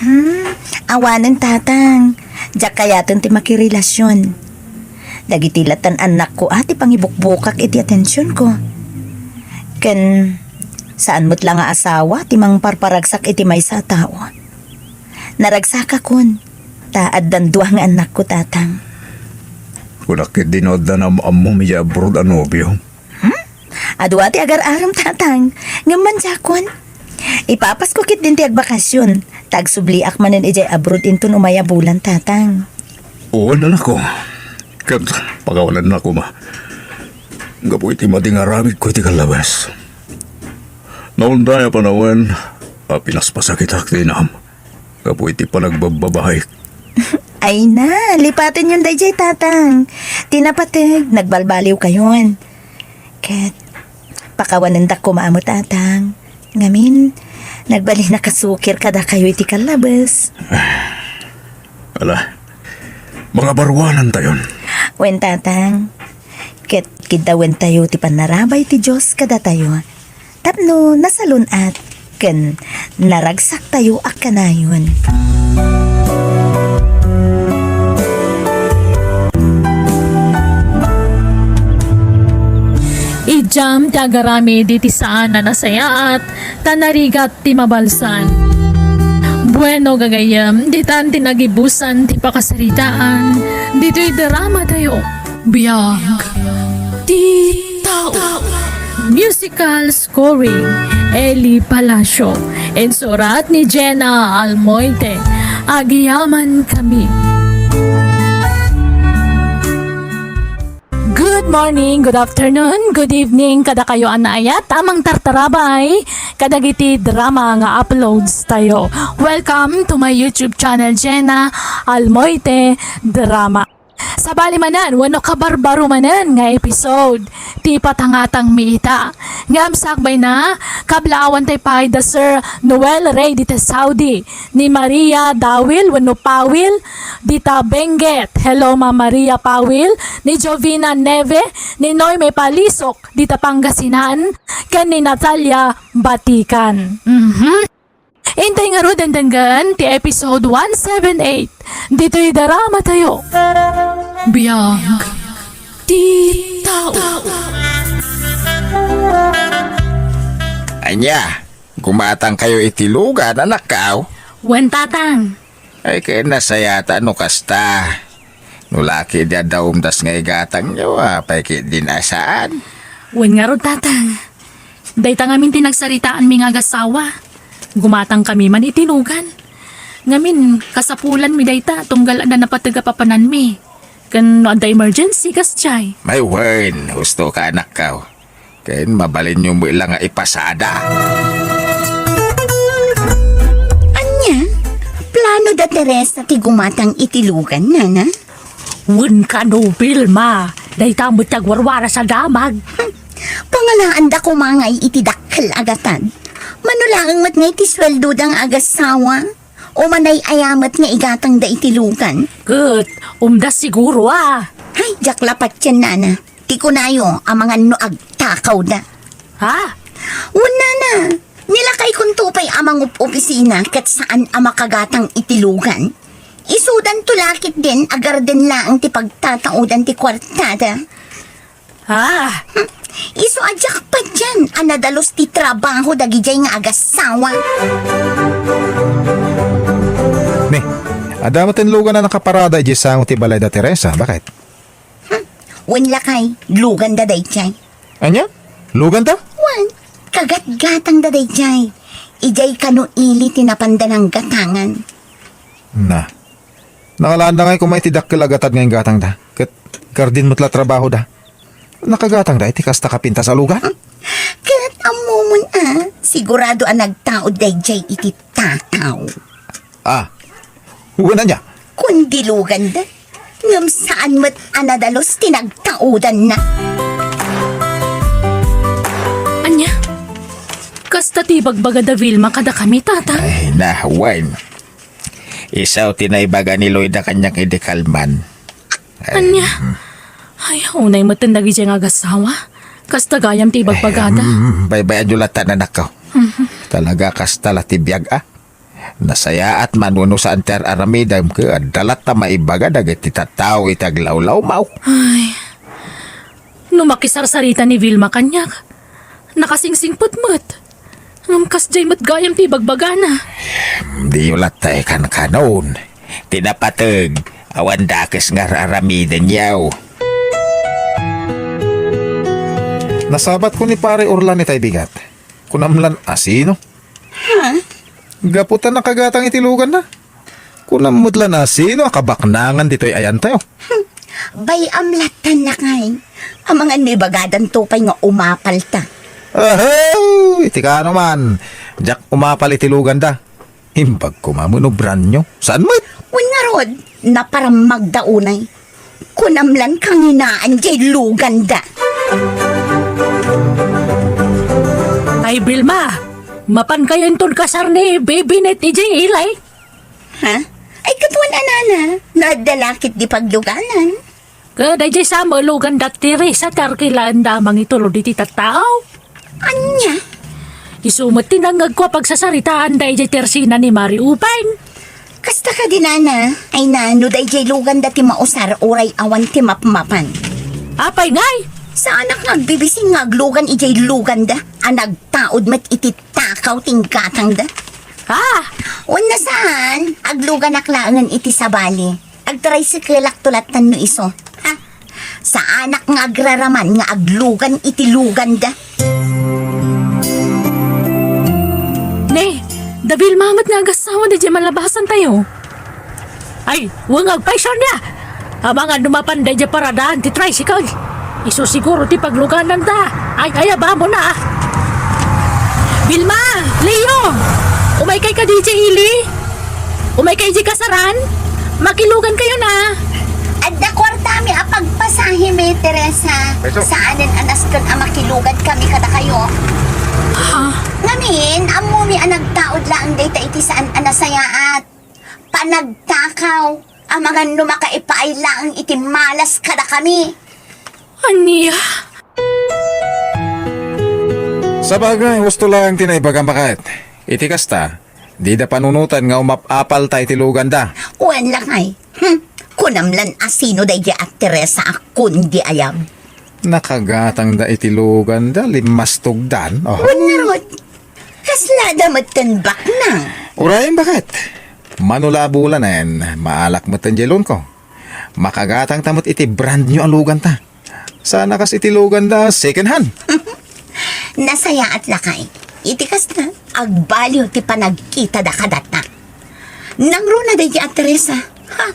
Hmm, awanen, Tatang. Diak kayaten ti makirelasion. Dagiti latan annakko a ti pangibukbukak iti atensionko. Ken saan met la nga asawa ti mangparparagsak iti maysa a tao. Naragsakakon, ta addan dua nga annakko, Tatang. Kunak ketdi no adda naam-ammom idiay abroad a nobio. Hmm? Adua ti agar-aram, Tatang. Ngem mandiakon. Ipapasko ketdin ti agbakasyon, ta agsubliak manen idiay abroad inton umay a bulan, Tatang. Wen, anakko. Ket pakawanennak koma. Gapu iti madi nga aramidko iti kallabes. Naunday a panawen a pinaspasakitak ti inam gapu iti panagbabbabaik. Ay na, lipatenyon daydiay, Tatang. Ti napateg, nagbalbaliwkayon. Ket pakawanendak koma a met, Tatang. Ngamin, nagbalin a kasukir kadakayo iti kallabes. Ala, mangabaruanantayon. Wen, Tatang. Ket kiddawentayo ti pannarabay ti Dios kadatayo tapno nasalun-at ken naragsaktayo a kanayon. Idiam ti agaramid iti saan a nasayaat, ta narigat ti mabalsan. Bueno, gagayyem, ditan ti nagibusan ti pakasaritaan ditoy dramatayo. Biag ti tao. Musical scoring, Eli Palacio. Insurat ni Jenna Almoite. Agyamankami. Good morning, good afternoon, good evening kadakayo a naayat a mangtartarabay kadagiti drama nga uploads tayo. Welcome to my YouTube channel, Jenna Almoite Drama. Sabali manen wenno kabarbaro manen nga episode ti patangatangmi ita. Ngem sakbayna, kablaawantay pay da Sir Noel Rey dita Saudi, ni Maria Dawil wenno Pawil dita Benguet. Hello, Ma'am Maria Pawil, ni Jovina Neve, ni Noyme Palisok dita Pangasinan, ken ni Natalia Batikan. Mhm. Intay ngarud denggen ti episode one seven eight ditoy drama tayo. Biag ti tao. Ania, gumatang kayo iti lugan, anakkaw? Wen, Tatang. Ay, ket nasayat no kasta. No la ketdi adda umdas nga igatangyo, apay ketdin a saan? Wen ngarud, Tatang. Dayta ngamin ti nagsaritaanmi nga agasawa. Gumatangkami man iti lugan. Ngamin, kasapulanmi dayta tunggal adda napateg a papananmi. Ken no adda emergency, kasdiay. Ay, wen, husto ka, anakkaw. Ken mabalinyo met la nga ipasada. Ania? Plano da Teresa ti gumatang iti lugan, nana? Wen kano, Vilma, dayta met ti agwarwaras a damag. Pangalaanda koma ngay iti dakkel a gatad. Mano laeng met ngay ti sueldoda nga agasawa? O manay-aya met nga igatangda iti lugan? Ket, umdas siguro a. Ay, diak la patien, nana. Ti kunayo, amangan no agtakawda. Ha? Wen, nana, nilakaykonto pay a mangup-opisina ket saan a makagatang iti lugan. Isudanto la ketdin a garden laeng ti pagtataodan ti kuartada. Ah. Hmm. Isu a diak patien a nadalus ti trabaho dagidiay nga agasawa. Ne, adda met ti lugan a nakaparada idiay sango ti balay da Teresa. Bakit? Hmm. Wen lakay, luganda daydiay. Ania? Luganda? Wen, kagatgatangda daydiay. Idiay kano ili ti napanda nanggatangan. Na. Nangalaanda ngay koma iti dakkel a gatad nga inggatangda. Ket garden met la trabahoda. Nakagatangda iti kasta kapintas a lugan? Ket ammomon a, sigurado a nagtaod daydiay iti tataw. Ah, wen ania? Kundi luganda, ngem saan met a nadalus ti nagtaodanna. Ania? Kasta ti ibagbagada Vilma kadakami, Tata? Ay, na, wen. Isu ti naibaga ni Loida kaniak idi kalman. Ania? Ay, unay met dagidiay nga agasawa. Kasta gayam ti ibagbagada. Mm, baybayanyo latta, anakko. Mhm. Talaga kasta la ti biag, a. Nasayaat man wenno saan ti ar-aramidem, ket adda latta maibaga dagiti tattao iti aglawlawmaw. Ay. No makisarsarita ni Vilma kaniak, nakasingsingpet met. Ngem kasdiay met gayam ti ibagbagana. Diyo latta ikankanon. Ti napateg, awan dakes nga ar-aramidenyo. Nasabat ko ni Pare Orlan itay bigat. Kunam lan asino? Ha? Gapu ta nakagatang iti luganna. Kunam met lan asino a kabaknangan ditoy ayantayo. Bay-am latta, lakay. Amangan no ibagadanto pay nga umapalta. Ahaw! Iti kaano man, diak umapal iti luganda. Imbag koma met no brand new. Saan met? Wen ngarud, naparammagda unay. Kunam lan kanginaan jay luganda. Ay, Vilma, mapan kayo inton kasar ni Bibinet idiay Ilay? Ha? Ay, katuan a nana, no adda lakit di pagluganan. Ket daydiay sa malugan da Teresa ti arkilaenda a mangitulod iti tattao. Ania? Isu met ti nangngegko a pagsasaritaan daydiay ti ersina ni Mari Uben. Kasta kadi nana, ay nano daydiay luganda ti mausar uray awan ti mapmapan. Apay ngay? Saanak nga agbibisin nga aglugan idiay luganda a nagtaud met iti takaw ti inggatangda. Ha? Wenno saan, agluganak laengen iti sabali. Agtricycle-ak to lattan no isu. Ha? Saanak nga agraraman nga aglugan iti luganda. Ne, da Vilma met nga agassawa daydiay malabasantayo. Ay, wen nga agpaysianna. Amangan no mapan daydiay paradaan ti tricycle. Isu siguro ti paglugananda. Ay, ay, abamona. Vilma, Leo, umaykay kadi idiay ili? Umaykay idiay kasaran? Makilugan kayo na. Adda kuartami a pagpasahemi, Teresa. Ay, so- Saanen a nasken a makilugan kami kadakayo. Ha? Ngamin, ammomi a nagtaud laeng dayta iti saan a nasayaat. Panagtakaw, amangan no makaipaay laeng iti malas kadakami. Ania? Sabagay, husto laeng ti naibagam, baket. Iti kasta, dida panunoten nga umap-apalta iti luganda. Wen lakay. Hmm. Kunam lan asino daydiay a Teresa a kundi ayab. Nakagatangda iti luganda, limmastogdan. Oh. Wen ngarud, kaslada metten baknang. Uray, baket. Mano la a bulanen, maalak metten diay loanko. Makagatangta met iti brand new a luganta. Sana kas iti luganda, second hand. Nasayaat lakay. Iti kasta, agbaliw ti panagkitada kadatta. Nangruna daydiay a Teresa. Ha?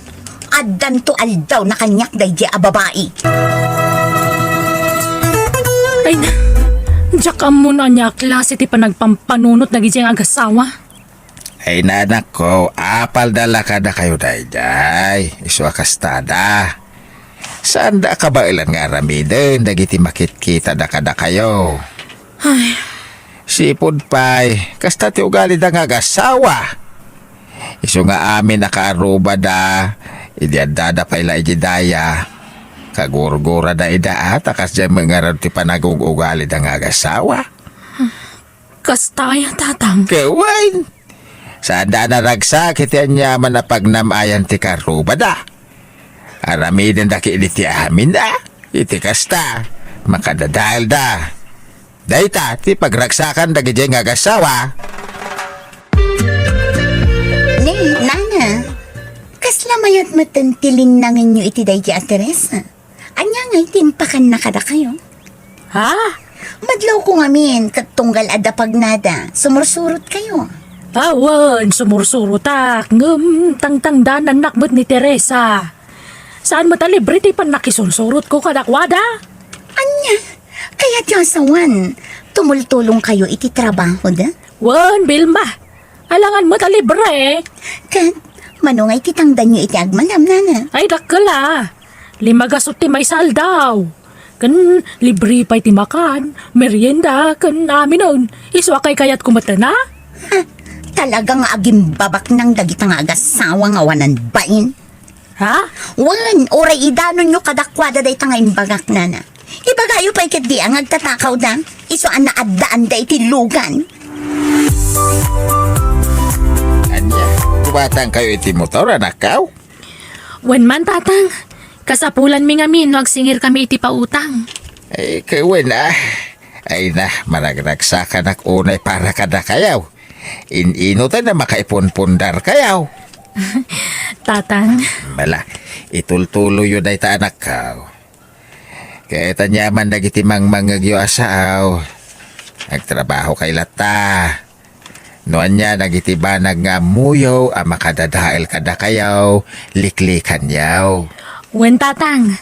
Addanto aldawna kaniak daydiay a babai. Ay na, diak ammo no ania a klase ti panagpampanunot dagiti nga agassawa. Ay, nanakko, apalda la kadakayo daydiay. Isu a kastada. Saanda a kabaelan nga aramiden dagiti makitkitada kadakayo. Ay. Sipud pay, kasta ti ugalida nga agassawa. Isu nga amin a kaarrubada, idi addada pay la iti daya, kagurgurada ida a ta kasdiay met ngarud ti panagug-ugalida nga agassawa. Kasta aya, Tatang? Ket wen, saanda a naragsak iti aniaman a pagnam-ayan ti kaarrubada. Aramidenda ketdi ti amin a. Iti kasta, makadadaelda. Dayta ti pagragsakan dagiti nga agassawa. Ne, nana, kasla mayat metten ti linnangenyo iti daydi a Teresa? Ania ngay ti impakanna kadakayo? Ha? Madlawko ngamin ket tunggal adda pagnada, sumursurotkayo. Awan, sumursurotak, ngem tangtangdanannak met ni Teresa. Saan met a libre ti pannakisursurotko kadakuada? Ania? Kayatyo a sawen, tumultulongkayo iti trabahoda? Wen, Vilma. Alangan met a libre. Ket, mano nga iti tangdanyo iti agmanamnana? Ay, dakkel a. Lima gasut ti maysa a aldaw. Ken libre pay ti makan, merienda, ken aminen. Isu a kaykayatko met, a? Ha, talaga nga agimbabaknang dagita nga agassawa nga awanan bain. Ha? Wen, uray idanonyo kadakuada dayta nga imbagak, nana. Ibagayo pay ketdi a nga agtatakawda, isu a naaddaanda iti lugan. Ania, gumatangkayo iti motor, anakko? Wen man, Tatang. Kasapulanmi ngamin no agsingirkami iti pautang. Ay, ket wen, a. Ay na, maragragsakanak unay para kadakayo. In-ino ta na makaipunpundarkayo? Tatang. Bala, itultuloyyo dayta anakko. Ket aniaman dagiti mangmangngegyo a sao. Agtrabaho kay latta. No ania dagiti banag nga ammoyo a makadadael kadakayo, liklikanyo. Wen, Tatang.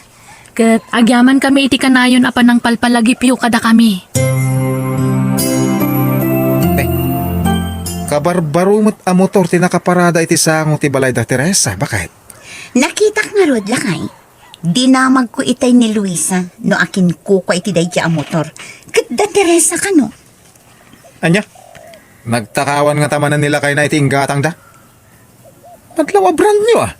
Ket agyamankami iti kanayon a panangpalpalagipyo kadakami. Eh, kabarbaro met a motor ti nakaparada iti sango ti balay da Teresa, baket? Nakitak ngarud, lakay. Dinamagko itay ni Luisa no akinkukua iti daydi a motor. Ket da Teresa kano? Ania? Nagtakawan ngata manen ni lakayna iti inggatangda? Adlaw a brand new, ah.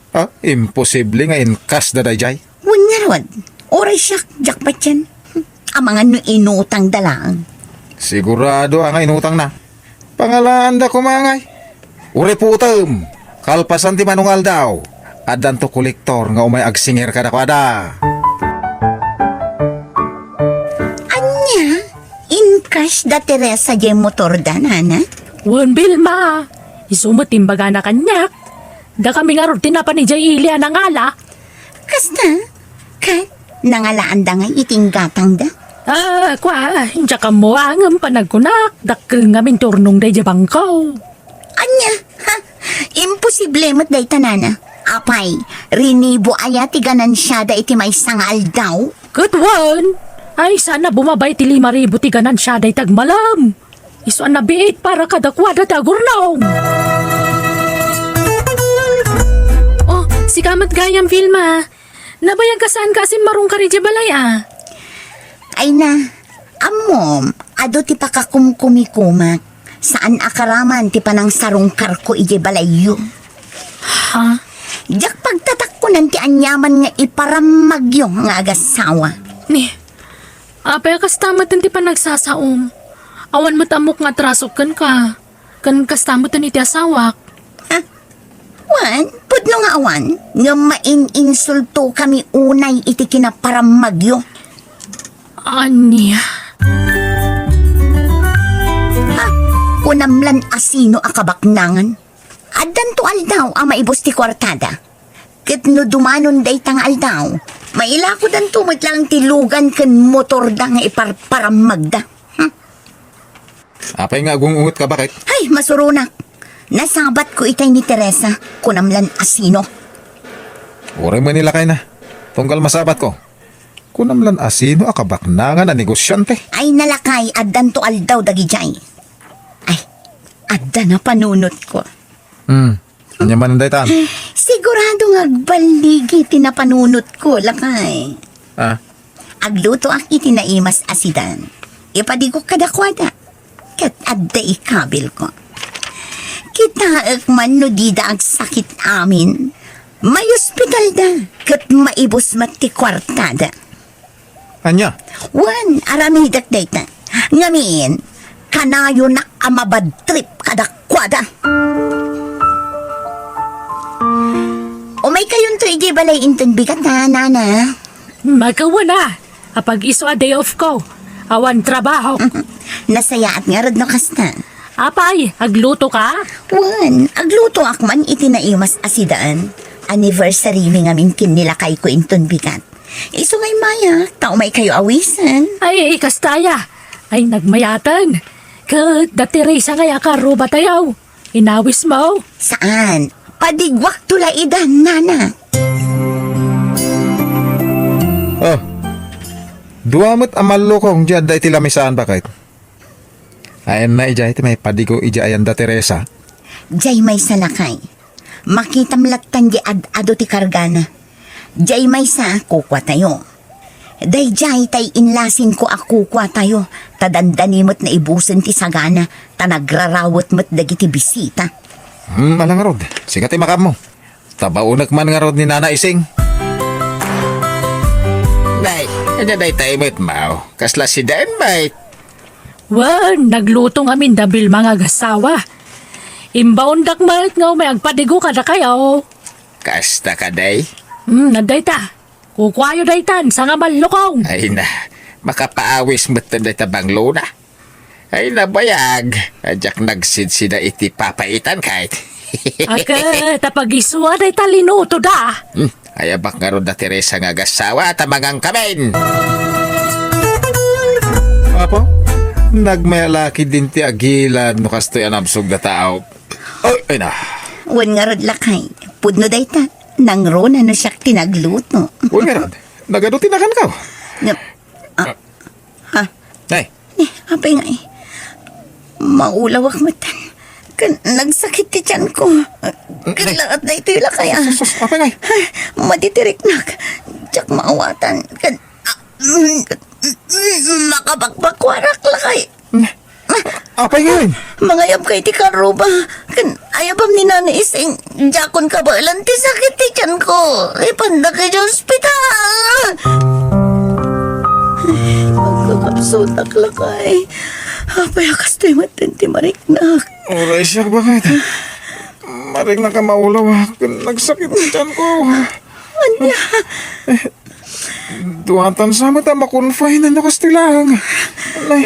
Ah, imposible nga inkas da daydiay. Wen ngarud, uray siak, diak patien. Amangan no inutangda laeng. Sigurado a nga inutangna. Pangalaanda koma ngay. Uray putem, kalpasan ti manungaldaw, addanto kolektor nga umay agsinger kadakuada. Ania? Inkas da Teresa diay motorda, nana? Wen, Vilma. Isu met ti imbagana kaniak. Dakami ngarud ti napan idiay ili a nangala. Kasta? Ket nangalaanda ngay iti inggatangda? Ah, kua, diak ammo ngem panagkunak, dakkel ngamin ti urnongda idiay bangko. Ania? Ha? Imposible met dayta, nana. Apay, rinibo aya ti ganansiada iti maysa nga aldaw? Ket wen, ay sana bumaba iti lima ribu ti ganansiada iti agmalem. Isu a nabiit para kadakuada ti agurnong. Oh, sika met gayam, Vilma. Nabayag ka saan ka a simmarungkar idiay balay, a? Ay na, ammom, adu ti pakakumkumikomak. Saan a karaman ti panangsarungkarko idiay balayyo. Ha? Diak pagtatakkonan ti aniaman nga iparammagyo nga agassawa. Ni, apay a kasta met ti panagsasaom? Awan met ammok nga atrasok kenka. Ken kasta met iti asawak. Ha? Wen, pudno nga awan, ngem maininsultokami unay iti kinaparammagyo. Ania? Ha? Kunam lan a sino a kabaknangan? Addanto aldaw a maibus ti kuartada. Ket no dumanon dayta nga aldaw, mailakodanto met laeng ti lugan ken motorda nga iparparammagda. Hmm. Apay nga agung-ungetka, baket? Ay, masuronak. Nasabatko itay ni Teresa, kunam lan a sino. Uray met ni lakayna. Tunggal masabatko. Kunam lan a sino a kabaknangan a negosiante. Ay, nalakay, addanto aldaw dagidiay. Ay, adda napanunotko. Hmm. Ania manen daytan? Sigurado nga agballigi ti napanunotko, lakay. Ah. Aglutoak iti naimas a sidan. Ipadigok kadakuada. Ket adda ikabilko. Kitaek man no dida agsakit amin. Maiospitalda ket maibus met ti kuartada. Ania? Wen, aramidek dayta. Ngamin, kanayonak a mabadtrip kadakuada. Umaykayonto idiay balay inton bigat, ha, nana? Makawana. Apag-isu a day off ko. Awan trabaho. Nasayaat ngarud no kasta. Apay, agluto ka? Wen, aglutoak man iti naimas a sidan. Anniversary mi ngamin ken ni lakayko inton bigat. Isu nga immayak, ta umaykayo awisen. Ay, ay, kasta aya. Ay, nagmayaten. Ket da Teresa nga aya karubatayo. Inawis mo? Saan? Padiguakto la ida, nana. Oh. Dua met a mallukong di adda iti lamisaan, baket. Ayanna idiay ti maipadigo idiay ayan da Teresa. Diay maysa, lakay. Makitam lattan di ad-adu ti kargana. Diay maysa, kukuatayo. Daydiay tay inlasinko a kukuatayo, ta dandani met naibusen ti sagana, ta nagrarawet met dagiti bisita. Hmm, ala ngarud. Sika ti makaammo. Tabaonek man ngarud ni Nana Ising. Nay, ania daytay met, maw? Kasla sidan, bay? Wen, nagluto ngamin da Vilma nga agassawa. Imbaondak met nga umay agpadigo kadakayo. Kasta kadi? Hmm, adda ita. Kukuayo daytan, sanga mallukong. Ay na, makapaawis met dayta banglona. Ay, nabayag, a diak nagsidsida iti papaitan, kayat. Aka, ta pag-isu a dayta linutoda. Hmm, ayabak ngarud da Teresa nga agassawa ta mangangkamin. Apo, nagmayalaki din ti agilad no kastoy a nabsog da tao. Ay, ay na. Wen ngarud lakay, pudno dayta. Nangruna no siak ti nagluto. Wen ngarud, nagadu ti nakankaw. Ngem, ah, ha? Ay. Eh, apay ngay? Maulawak met. Ken nagsakit ti tianko. Ken laat daytoy lakay, ah. Sus, sus, apay ngay? Maditiriknak. Diak maawatan. Ken, ah, mm, makabakbakwarak lakay. Apay ngay? Mangayabka iti karruba. Ken ayabam ni Nana Ising. Diakon kabaelan ti sakit ti tianko. Ipanda kay ospital. Ay, pagkakapsutak lakay. Apay a kastoy met ti mariknak. Uray siak, bakit? Mariknak a maulawak. Nagsakit ti tianko. Ania? Duatan sa met a makonfine no kastoy lang. Nay.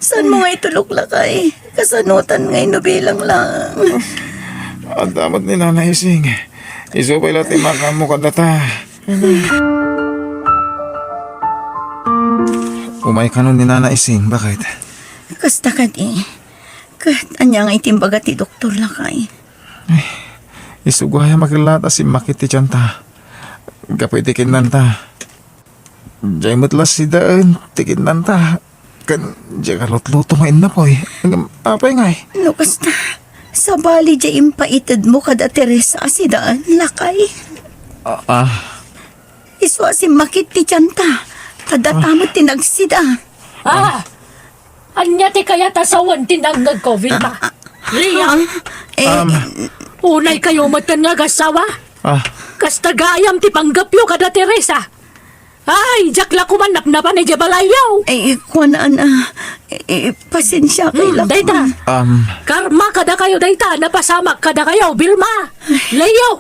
Saan mo nga itulok lakay? Kasanutan nga inubilang lang. Adda met ni Nana Ising. Isu pay la ti makammo kadata. Umay kano ni Nana Ising, bakit? Kasta kadi. Ket ania nga iti imbaga ti doktor lakay? Ay, isu gayam a kellaat a simmakit ti tianta. Gapu iti kinnanta. Diay met la sidaen ti kinnanta. Ken diay kalutluto nga innapoy. Ngem apay ngay? No kasta, sabali diay impaitedmo kada Teresa a sidaen, lakay. Ah, ah. Isu a simmakit ti tianta. Ta data met ti nagsida. Ah! Ania ti kayat a sawen ti nangngegko, Vilma? Ah, ah, Ria, ah, eh, Um. Unaykayo metten nga agassawa? Ah. Kasta gayam ti panggepyo kada Teresa. Ay, diak la koman napnapan idiay balayyo. Ay, kuan, ana, eh, pasensia kay Hmm, la dayta. Koman. Um. Karma kadakayo dayta, napasamak kadakayo, Vilma. Leo.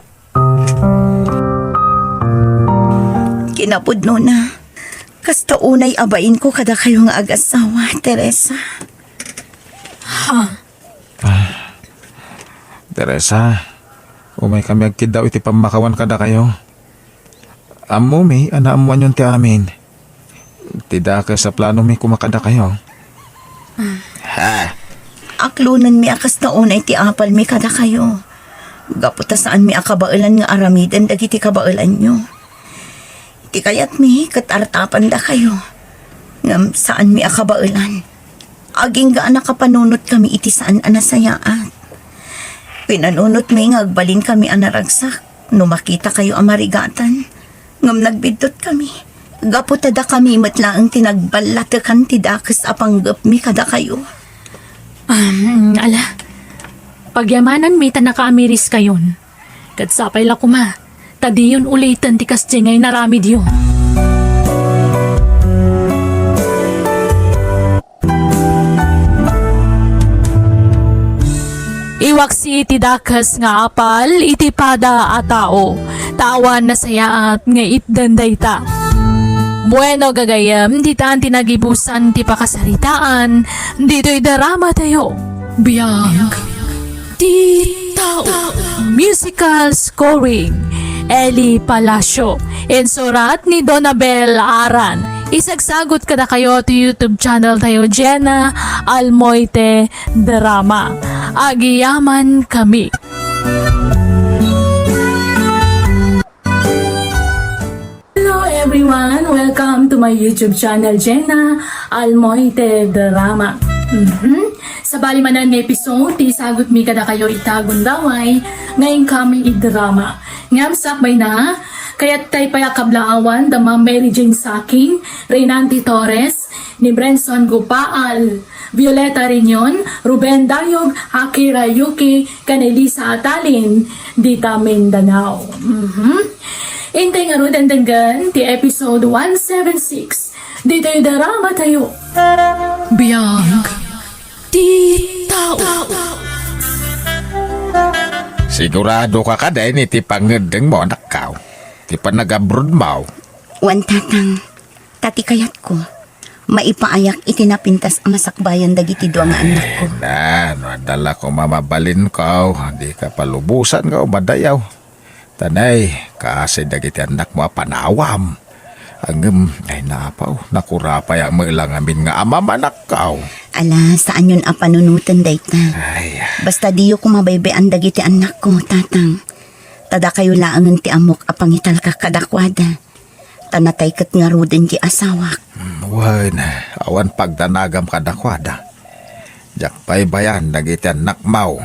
Kinapudnona, kasta unay a bainko kadakayo nga agassawa, Teresa. Ha? Ah, Teresa, umaykami agkiddaw iti pammakawan kadakayo. Ammomi a naammoanyon ti amin. Ti dakes a planomi koma kadakayo. Ha? Aklonenmi a kasta unay ti apalmi kadakayo. Gapu ta saanmi a kabaelan nga aramiden dagiti kabaelanyo. Ti kayatmi ket artapandakayo. Ngem saanmi a kabaelan. Agingga a nakapanunotkami iti saan a nasayaat. Pinanunotmi nga agbalinkami a naragsak no makitakayo a marigatan. Ngem nagbiddut kami, gapu ta dakami met laeng ti nagballatekan ti dakes a panggepmi kadakayo. Um, ala, pagyamananmi ta nakaamiriskayon. Ket sapay la koma, ta diyon uliten ti kasdi nga inaramidyo. Iwaksi ti dakes nga apal iti pada a tao, ta awan nasayaat nga itdan dayta. Bueno, gagayyem, ditan ti nagibusan ti pakasaritaan ditoy drama tayo. Biag ti tao. Musical scoring, Eli Palacio. Insurat ni Donabel Aran. Isagsagot kadakayo ti YouTube channel tayo, Jenna Almoite Drama. Agiyaman kami. Hello everyone! Welcome to my YouTube channel, Jenna Almoite Drama. Mhm. Sabali manen nga episode, ti isagutmi kadakayo ita gundaway nga inkami idrama. Ngem sakbay na, kayat tay pay a kablaawan da Ma'am Mary Jane Saking, Reynante Torres, ni Brenson Gupaal, Violeta Reunion, Ruben Dayog, Akira Yuki, ken Elisa Atalin, dita Mindanao. Mhm. Intay ngaruden denggen ti episode one seven six ditoy drama tayo. Biag ti tao. Sigurado ka kadi iti pangngeddengmo, anakko? Ti panagabrodmo? Wen, Tatang. Ta ti kayatko, maipaayak iti napintas a masakbayan dagiti dua nga annakko. Ay, na, no adda la koma mabalinko, dika palubosan nga umadayaw. Ta nay, kaasi dagiti annakmo a panawam. Ngem, ay, napaw, nakurapay a met la ngamin nga ama manakkaw. Ala, saanyon a panunoten dayta. Ay. Basta diyo koma baybay-an dagiti annakko, tatang. Ta dakayo laengen ti ammok a pangitalkak kadakuada. Ta natay ket ngaruden ti asawak. Mm, wen, awan pagdanagam kadakuada. Diak baybay-an dagiti annakmo.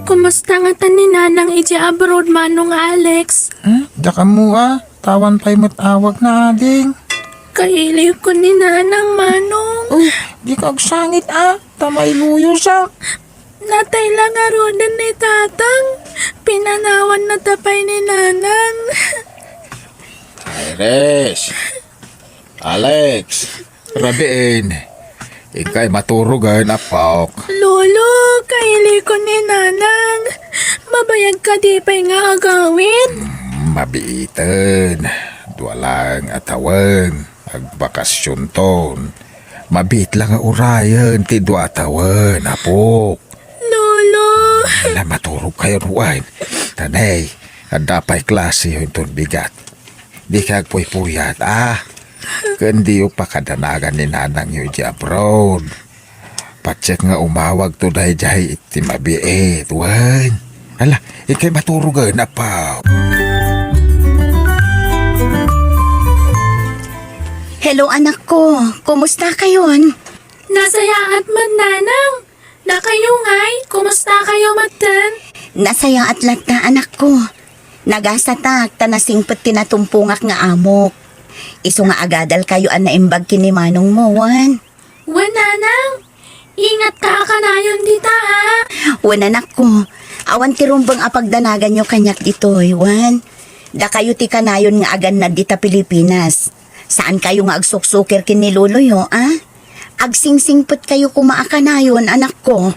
Kumusta ngata ni Nanang idiay abroad, Manong Alex? Hmm? Diak ammo a, ta awan pay met awagna, ading. Kailiwko ni Nanang, Manong. Oh, dika agsangit a, ta mailuyosak. Natay la ngaruden ni Tatang. Pinanawannata pay ni Nanang. Iris! Alex! Rabiin! Inkay maturogen, apok. Lolo, kailiwko ni Nanang. Mabayag kadi pay nga agawid? Mm, mabiiten. Dua laeng a tawen. Agbakasionton. Mabiit la nga urayen ti dua a tawen, apok. Lolo! Ala, maturogkayon wen. Ta nay, adda pay klasiyo inton bigat. Dika agpuypuyat, a? Ken diyo pakadanagan ni nanangyo idiay abroad. Patiek nga umawagto daydiay iti mabiit, wen. Ala, inkay maturogen, apok. Hello, anakko. Kumusta kayon? Nasayaat met, Nanang. Dakayo ngay, kumusta kayo metten? Nasayaat latta, anakko. Nagasatak ta nasingpet ti natumpongak nga amok. Isu nga agadal kayo a naimbag ken ni manongmo, wen? Wen, Nanang. Ingatka a kanayon dita, a? Wen, anakko. Awan ti rumbeng a pagdanaganyo kaniak ditoy, wen? Dakayo ti kanayon nga agannad dita Pilipinas. Saan kayo nga agsuksukir ken ni loloyo, a? Agsingsingpet kayo koma a kanayon, anakko.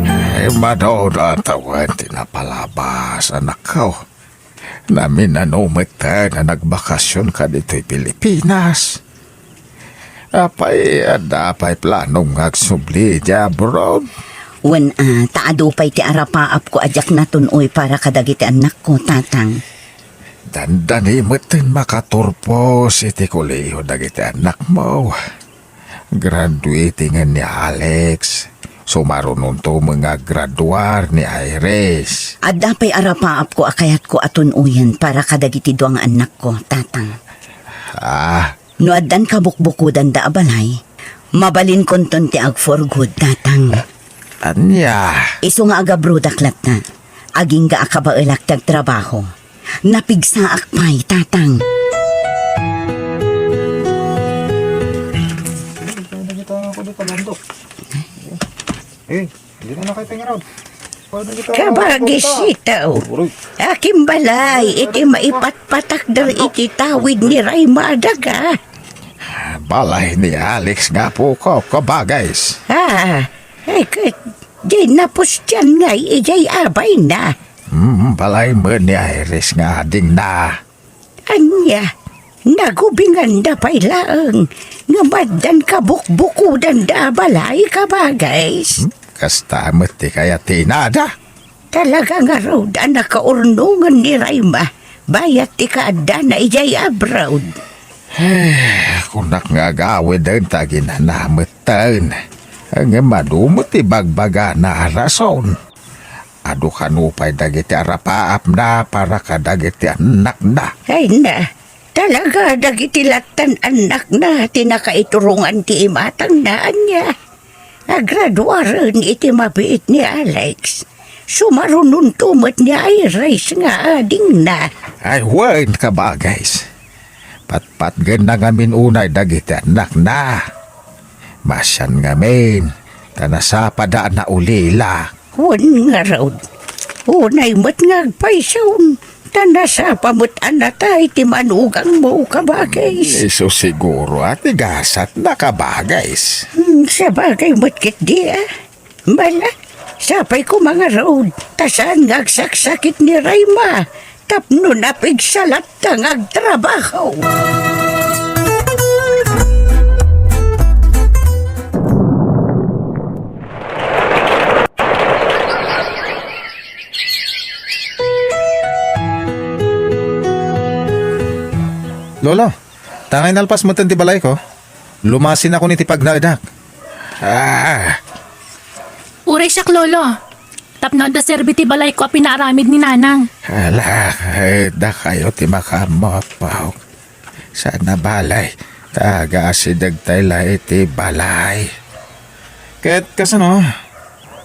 Ay, mano a tawen ti napalabas, anakko. Naminano met a nagbakasionka ditoy Pilipinas. Apay, adda pay planom nga agsubli idiay abroad? Wen, a, ta adu pay ti arapaapko a diak natun-oy para kadagiti annakko, Tatang. Dandani metten makaturpos iti kolehiyo dagiti annakmo. Graduating ni Alex. Sumarunonto met nga aggraduar ni Iris. Adda pay arapaapko a kayatko a tun-oyen para kadagiti dua nga annakko, Tatang. Ah. No addan kabukbukudanda a balay, mabalinkonton ti ag-for good, Tatang. Ania? Isu nga agabrodak latta, agingga a kabaelak ti agtrabaho. Napigsaak pay, Tatang. Eh, di na nakita nga raw. Kabagis itaw. Akin balay iti maipatpatakder iti tawid ni Rayma a daga. Balay ni Alex nga apok, kabagis. Ah, ay, ket di napustian ngay idiay abayna. Hmm, balay met ni Iris nga adingna. Ania, nagubinganda pay laeng, ngem addan kabukbukudanda a balay, kabagis. Hmm, kasta met ti kayatinada. Talaga ngarud a nakaurnongen ni Rayma, bayat ti kaaddana idiay abroad. Eh, kunak nga agawiden ta aginanametten. Ngem adu met ti bagbagana a rason. Adu kano pay dagiti arapaapna para kadagiti annakna. Ay na, talaga dagiti lattan annakna ti nakaiturongan ti imatangna, ania? Agraduaren iti mabiit ni Alex. Sumarunonto met ni Iris nga adingna. Ay, wen, kabagis. Patpatgenna ngamin unay dagiti annakna. Masian ngamin, ta nasapada a naulila. Wen ngarud, unay met nga agpayson, Ta nasapa met a natay ti manugangmo, kabagis. Isu siguro a ti gasatna, kabagis. Hmm, sabagay met ketdi, a. Bala, sapay koma ngarud, ta saan nga agsaksakit ni Rayma tapno napigsa latta nga agtrabaho. Lolo, tangay nalpas metten ti balayko. Lumasinakon iti pagnaedak. Ah, Uray siak, Lolo. Tapno adda serbi ti balayko a pinaaramid ni Nanang. Ala, eh, dakayo ti makaammo, apo. Saan a bale, ta agaasidegtay la iti balay. Ket kasano?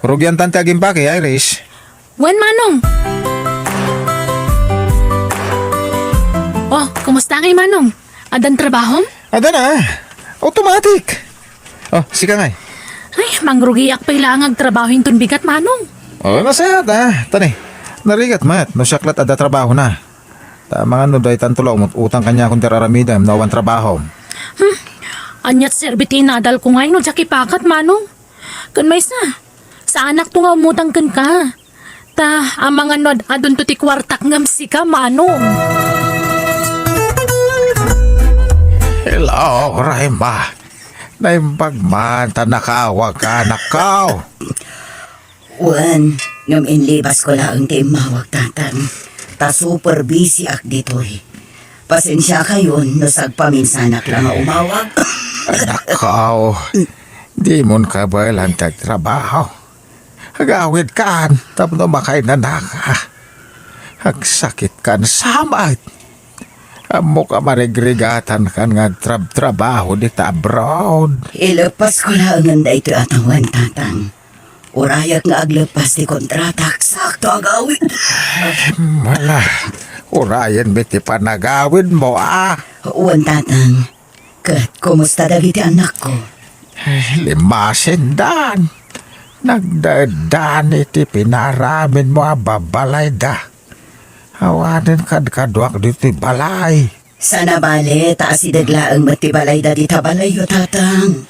Rugiantan ti agimpake, Iris. Wen, Manong. Oh, kumusta ngay, Manong? Addan trabahom? Adda na. Automatic. Oh, sika ngay. Ay, mangrugiak pay laeng agtrabaho inton bigat, Manong. Oh, nasayaat, a. Tani, narigat met no siak lat adda trabahona. Ta amangan no daytan to la umut-utang kaniakon ti ar-aramidem no awan trabahom. Hmm. Aniat serbi ti inadalko ngay no diak ipakat, Manong? Ken maysa, saanakto nga umutang kenka. Ta amangan no ad-adunto ti kuartak ngem sika, Manong. Hello, Rayma. Naimbag man ta nakaawagka, anakko. Wen, ngem inlibasko laeng ti immawag, Tatang. Ta super busy ak ditoy. Pasensiakayon no sagpaminsanak la nga umawag. Anakko, dimon kabaelan ti agtrabaho. Agawidkan tapno makainanaka. Agsakitkan sa met. Ammok a marigrigatankan nga agtrabtrabaho dita abroad. Ileppasko laengen daytoy a tawen, Tatang. Urayak nga agleppas ti kontratak, sakto agawid. Mala, urayenmi ti panagawidmo, a. Wen, Tatang. Ket kumusta dagiti annakko? Ay, limmasindan. Nagdaeddan iti pinaramidmo a babbalayda. Awanen kadkaduak ditoy balay. Saan a bale, ta asideg laeng met ti balayda dita balayyo, Tatang.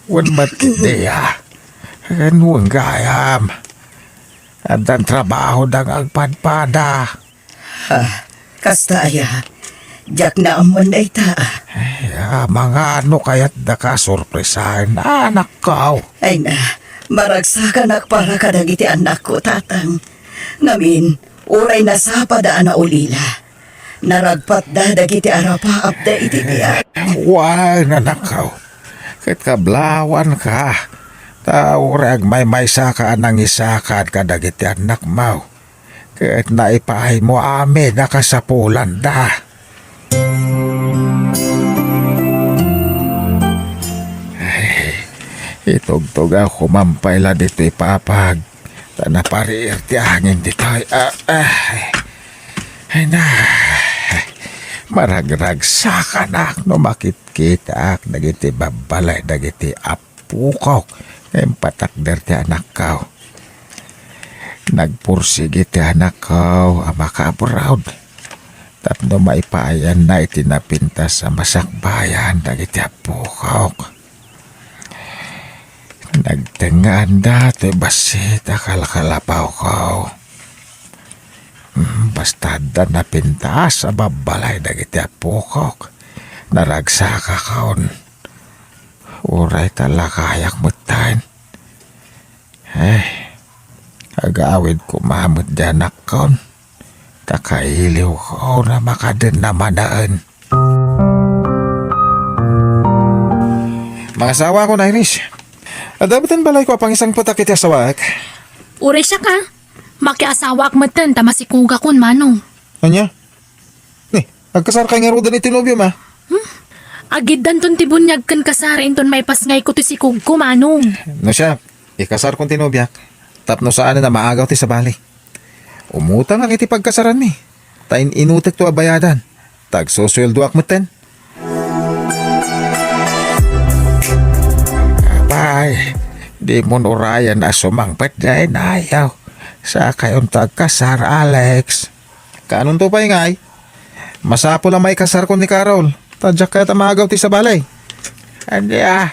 Wen met ketdi, a. Ken wen gayam. Addan trabahoda nga agpadpada. Ah, kasta aya? Diak naammoen dayta. Ay, amangan no kayatdaka a sorpresaen, anakko. Ay na, maragsakanak para kadagiti annakko, Tatang. Ngamin, uray nasapada a naulila, naragpatda dagiti arapaapda iti biag. Wen, anakko. Ket kablawanka, ta uray agmaymaysaka a nangisakad kadagiti annakmo. Ket naipaaymo amin a kasapulanda. Ay, itugtugawko man pay la ditoy papag, ta napariir ti angin ditoy. Ah, ah. Ay na, maragragsakanak no makitkitaak dagiti babbalay dagiti ap- pukok nga impatakder ti anakko. Nagpursigi ti anakko a makaabroad tapno maipaayanna iti napintas a masakbayan dagiti appokok. Nagtengngaanda toy bassit a kalkalapawko. Hmm, basta adda napintas a babbalay dagiti appokok, naragsakakon. Uray ta lakayak metten. Eh, agawid koma met di anakkon. Ta kailiwko a makadenna manen. Mangasawakon, Iris. Adda metten balayko a pangisangpetak iti asawaek. Uray siak, a. Makiasawaak metten ta masikugakon, Manong. Ania? Ni, agkasarkay ngaruden iti nobiom, a? Hmm? Agiddanton ti buniag ken kasar inton maipasngayko ti sikugko, Manong. No siak, ikasarkon ti nobiak tapno saanen a maagaw ti sabali. Umutangak iti pagkasaranmi, ta in-inutekto a bayadan, ta agsusueldoak metten. Apay, dimon urayen a sumangpet dayta. Sakayonto agkasar, Alex. Kaanonto pay ngay? Masapul a maikasarko ni Carol. Ta diak kayat a maagaw ti sabali. Ania?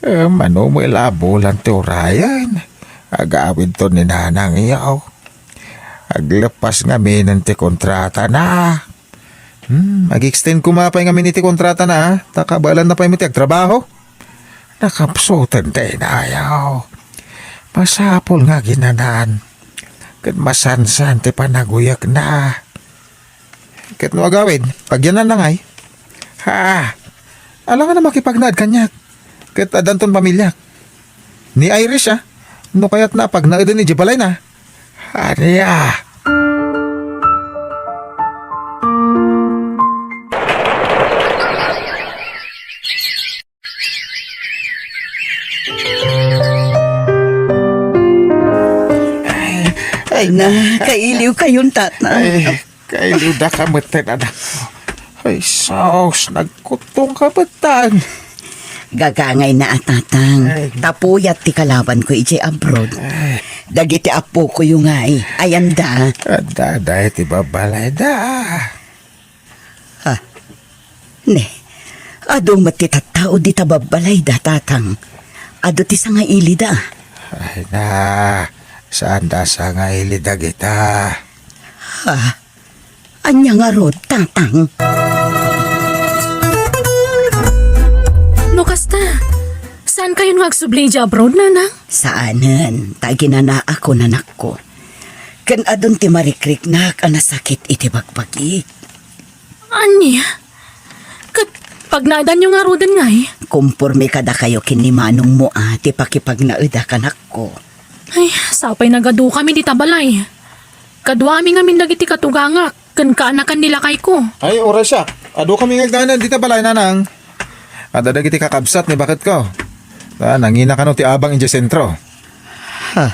Eh, mano met la a bulan ti urayen. Agawidto ni nanangyo. Aglepas ngamin ti kontratana. Hmm, ag-extend koma pay ngamin iti kontratana, ha? Ta kabaelanna pay met ti agtrabaho. Nakapsuten ti inayo. Masapul nga aginanan. Ket masansan ti panaguyekna. Ket no agawid, pagyananna ngay. Ha? Alangan a makipagnaed kaniak. Ket addanton pamiliak. Ni Iris, a, no kayatna a pagnaeden idiay balayna. Ania? Ay, ay, na, kailiw kayon, Tatang. Ay, kailiw da ka met, anak. Ay, sus, nagkutong ka met tan. Gagangay na a, Tatang. Ay. Ta puyat ti kalaban ko idiay abroad. Ay. Dagiti apo ko yu ngay, ayanda. Adda, adda, iti babalay da. Ha? Ne, adu met ti tattao dita babbalayda, Tatang. Adu ti sangailida. Ay na, saan da sangaili dagita? Ha? Ania ngarud, Tatang? No kasta, saan kayon nga agsubli idiay abroad, Nanang? Saanen, ta aginanaakon, anakko. Ken adun ti marikriknak a nasakit iti bagbagik. Ania? Ket pagnaedanyo ngaruden ngay? Komporme kadakayo ken ni manongmo a ti pakipagnaedak, anakko. Ay, sapay nagadukami dita balay. Kaduami ngamin dagiti katugangak ken kaanakan ni lakayko. Ay, uray siak. Adukami nga agnaed dita balay, Nanang. Adda dagiti kakabsat ni baketko. Ah, nangina kano ti abang idiay sentro. Ha.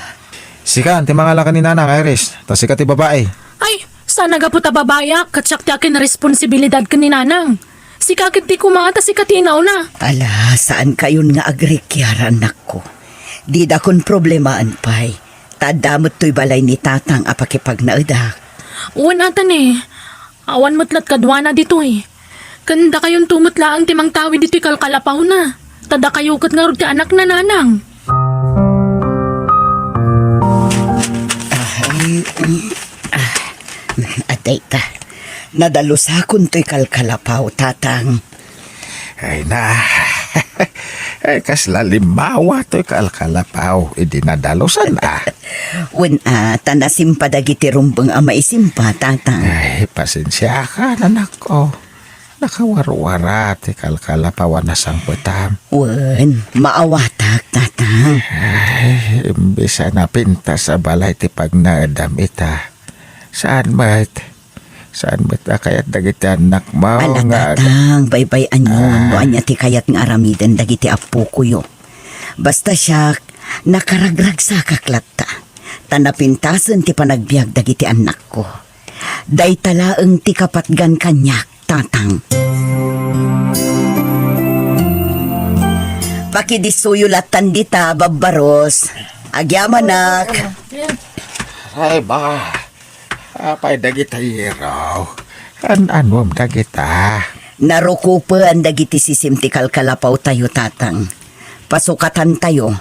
Sika ti mangalakan ni Nanang, Iris. Ta sika ti babai. Ay, saan a gapu ta babaiak, ket siak ti akin responsibilidad ken ni Nanang. Sika ket ti kuma, ta sika ti inauna. Ala, saan kayon nga agrikiar, anakko. Didakon problemaen pay. Ta adda met toy balay ni Tatang a pakipagnaedak. Wen, ata ne. Awan met lat kaduana ditoy. Ken dakayonto met laeng ti mangtawid ditoy kalkalapawna. Ta dakayo ket ngarud ti anakna, Nanang. Ay, mm, ah, adda ita. Nadalosakon toy kalkalapaw, Tatang. Ay na. Ay, kasla limawa toy kalkalapaw idi nadalosan, a. Wen, a, ta nasimpa dagiti rumbeng a maisimpa, Tatang. Ay, pasensiakan, anakko. Nakawarwara ti kalkalapaw a nasangpetam. Wen, maawatak, Tatang. Ay, imbes a napintas a balay ti pagnaedam ita. Saan met? Saan met a kayat dagiti annakmo nga ag- Tatang, baybay-anyo no ania ti kayat nga aramiden dagiti appokoyo. Basta siak, nakaragragsakak latta. Ta napintasen ti panagbiag dagiti annakko. Dayta laeng ti kapatgan kaniak, Tatang. Pakidissoyo lattan dita, Babbaros. Agyamanak. Ay, ba. Apay dagita, Iro? An-anuem dagita? Narukopen dagiti sisim ti kalkalapawtayo, Tatang. Pasukatantayo.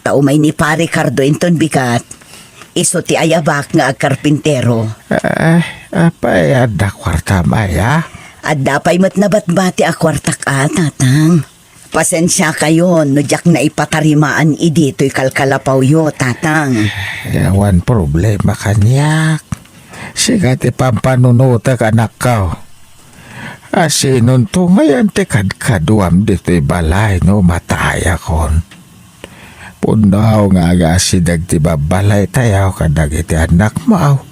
Ta umay ni Pare Cardo inton bigat, isu ti ayabak nga agkarpintero. Ah, apay, adda kuartam aya? Adda pay met nabatbati a kuartak a, Tatang. Pasensiakayon no diak naipatarimaan idi toy kalkalapawyo, Tatang. Awan problema kaniak. Sika ti pampanunotek, anakko. Asinonto ngayen ti kadkaduam ditoy balay no matayakon? Pudno nga agasideg ti babbalaytayo kadagiti annakmo.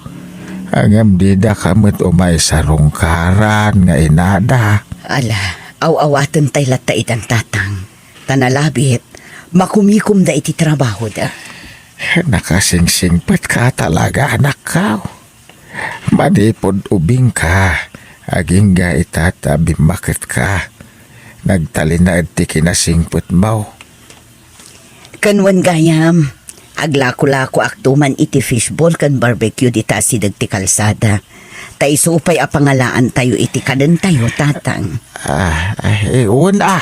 Ngem dida ka met umay sarungkaran nga inada. Ala, aw-awatentay latta itan, Tatang. Ta nalabit, makumikomda iti trabahoda. Nakasingsingpetka talaga, anakko. Manipud ubingka, agingga ita ta bimmaketka. Nagtalinaed ti kinasingpetmo. Ken wen gayam, aglakolakoakto man iti fishball ken barbecue dita asideg ti kalsada. Ta isu pay a pangalaantayo iti kadentayo, Tatang. Ah, eh, wen a.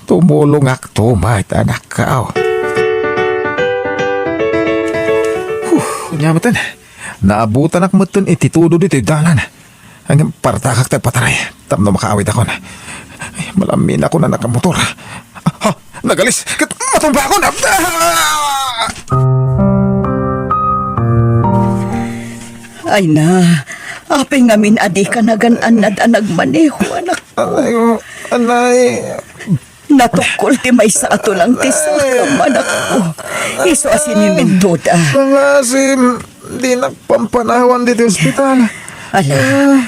Tumulongakto met, anakko. Huh, ania metten. Naabutanak metten iti tudo ditoy dalan. Ngem partakak ti agpataray tapno makaawidakon. Ay, malaminak a nakamotor. Ha, nagalis ket matumbaakon. Ah! Ay na, apay ngamin a dika nagan-annad a nagmaneho, anak? Anay, anay. Natukkol ti maysa a tulang ti sakam, anakko. Isu a sinimintoda. Nangasim, dinak pampanawan ditoy ospital. Ala,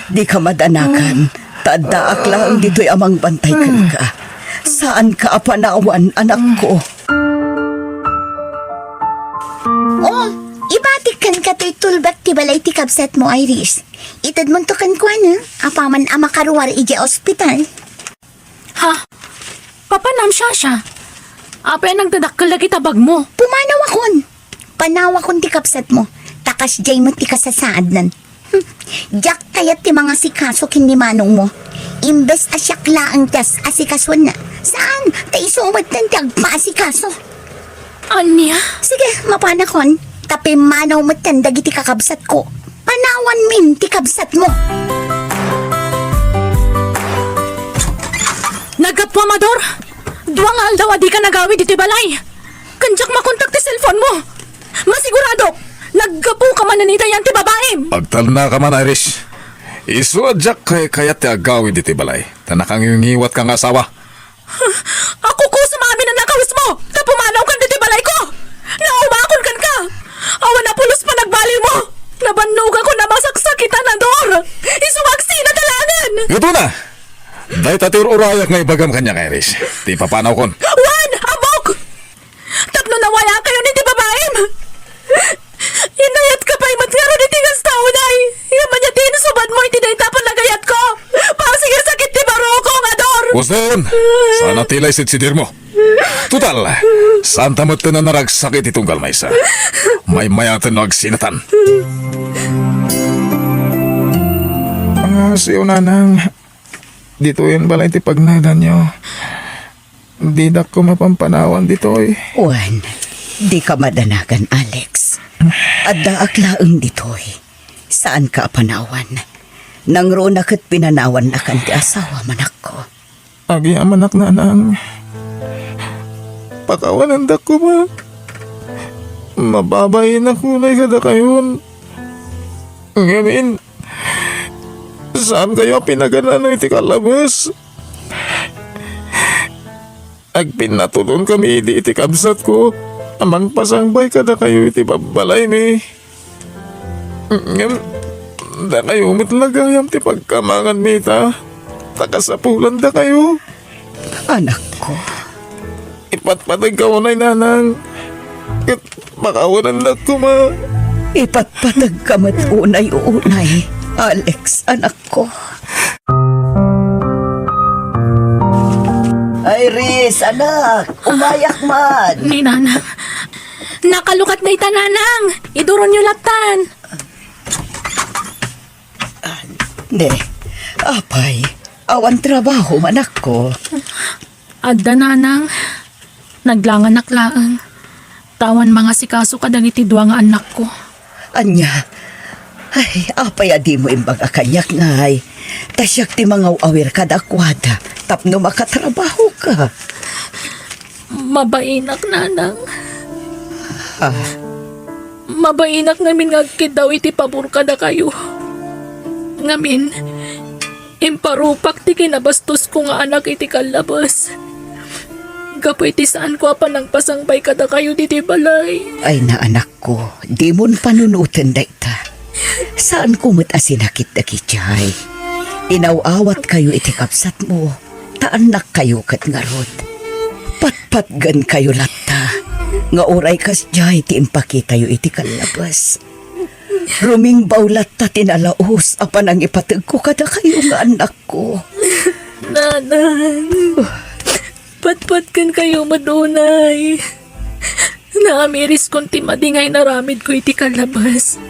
dika madanagan. Ta addaak laeng ditoy a mangbantay kenka. Saanka a panawan, anakko. Oh, ibatik kenka toy tulbek ti balay ti kabsatmo, Iris. Itedmonto kenkuana, apaman a makaruar idiay ospital. Ha? Papanam, Shasha? Apay a nagdadakkel dagiti bagmo? Pumanawakon. Panawakon ti kabsatmo. Ta kasdiay met ti kasasaadnan. Hmm. Diak kayat ti mangasikaso ken ni manongmo. Imbes a siak laeng ti as-asikasuenna. Saan? Ta isu metten ti agpaasikaso. Ania? Sige, mapanakon. Ta pimmanaw metten dagiti kakabsatko. Panawanmin ti kabsatmo. Naggapu, Amador! Dua nga aldaw a dika nagawid iti balay. Ken diak makontak ti cellphone mo. Masiguradok, naggapuka manen iti ayan ti babaim. Agtalnaka man, Iris. Isu a diak kayat ti agawid iti balay, ta nakangiwngiwatka nga asawa. Akukusom amin a nakawismo, ta pumanawkan ditoy balayko. Naumakon kenka. Awan a pulos panagbaliwmo. Nabannogakon a masaksakitan, Ador. Isu nga agsinata laengen. Ngatuna, dayta ti ur-urayak nga ibagam kaniak, Iris. Ti papanawkon. Wen, ammok! Tapno nawayakayon iti babaim. Inayatka pay met ngarud iti gastaw, nay. Ngem ania ti insubadmo iti dayta a panagayatko? Pasigir sakit ti barukong, Ador! Usten! Saan a ti la isidsidirmo. Total, saanta metten a naragsak iti tunggal maysa. Maymayaten no agsinatan. Nga siyo, nanang, ditoyen balay ti pagnaedanyo. Didak koma pampanawan ditoy. Wen, dika madanagan, Alex. Addaak laeng ditoy. Saanka a panawan. Nangruna ket pinanawannakan ti asawam, anakko. Agyamanak, nanang. Pakawanendak koma. Mababainak unay kadakayon. Ngamin, saankayo a pinaganano iti kallabes. Agpinnatudon kami idi iti kabsatko a mangpasangbay kadakayo iti babbalaymi. Ngem dakayo met la gayam ti pagkamanganmi ita, ta kasapulandakayo. Anakko. Ipatpategka unay, nanang. Ket pakawanendak koma. Ipatpategka met unay, unay, Alex, anakko. Iris, anak, umayak man. Ni nanang, nakalukat dayta, nanang. Iduronyo lattan. Ne, apay, awan trabaho, anakko. Adda, nanang. Naglanganak laeng. Ta awan mangasikaso kadagiti dua nga annakko. Ania? Ay, apay a dimo imbaga kaniak, ngay? Ta siak ti mangaw-awir kadakuada tapno makatrabahoka. Mabainak, nanang. Ah. Mabainak ngamin nga agkiddaw iti pabor kadakayo. Ngamin, imparupak ti kinabastosko nga anak iti kallabes. Gapu iti saanko a panangpasangbay kadakayo ditoy balay. Ay, naanakko, dimon panunoten dayta. Saanko met a sinakit dagidiay. Inaw-awatkayo iti kabsatmo, ta annakkayo ket ngarud. Patpatgenkayo latta, nga uray kasdiay ti impakitayo iti kallabes. Rumingbaw latta ti nalaus a panangipategko kadakayo nga annakko. Nanang, patpatgenkayo met unay. Naamiriskon ti madi nga inaramidko iti kallabes.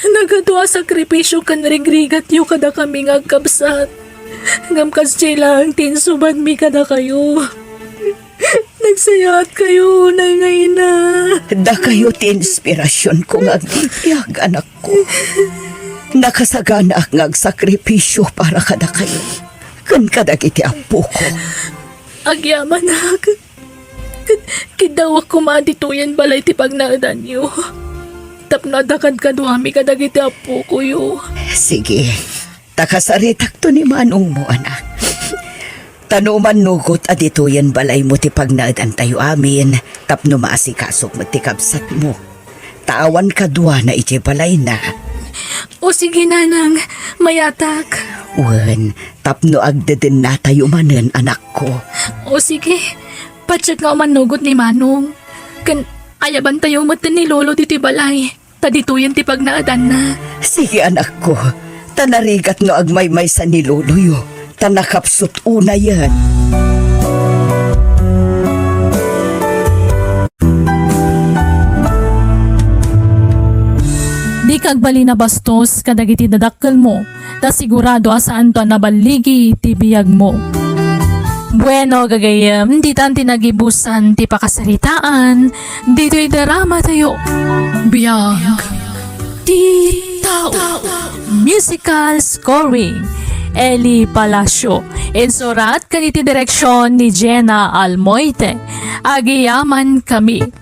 Nagadu a sakripisio ken rigrigatyo kadakami nga agkabsat. Ngem kasdiay laeng ti insubanmi kadakayo. Nagsayaatkayo unay nga ina. Dakayo ti inspirasionko nga agbibiag, anakko. Nakasaganaak nga agsakripisio para kadakayo ken kadagiti appoko. Agyamanak. Ket kiddawek koma a ditoyen balay ti pagnaedanyo. Tapno adda kadkaduami kadagiti appokoyo. Sige. Ta kasaritakto ni manongmo, anak. Ta no umannugot a ditoyen balaymo ti pagnaedantayo amin, tapno maasikasok met ti kabsatmo. Ta awan kaduana idiay balayna. O sige, nanang, mayatak. Wen, tapno agdedennatayo manen, anakko. O sige, patiek nga umannugot ni manong. Ken ayabantayo met ni lolo ditoy balay. Ta ditoyen ti pagnaedanna. Sige, anakko. Ta narigat no agmaymaysa ni loloyo. Ta nakapsut unayen. Dika agbalin a bastos kadagiti dadakkelmo, ta sigurado a saanto a naballigi ti biagmo. Bueno, gagayyem, ditan ti nagibusan ti pakasaritaan ditoy drama tayo. Biag ti tao. Musical scoring, Eli Palacio. Insurat ken iti direksyon ni Jenna Almoite. Agyamankami.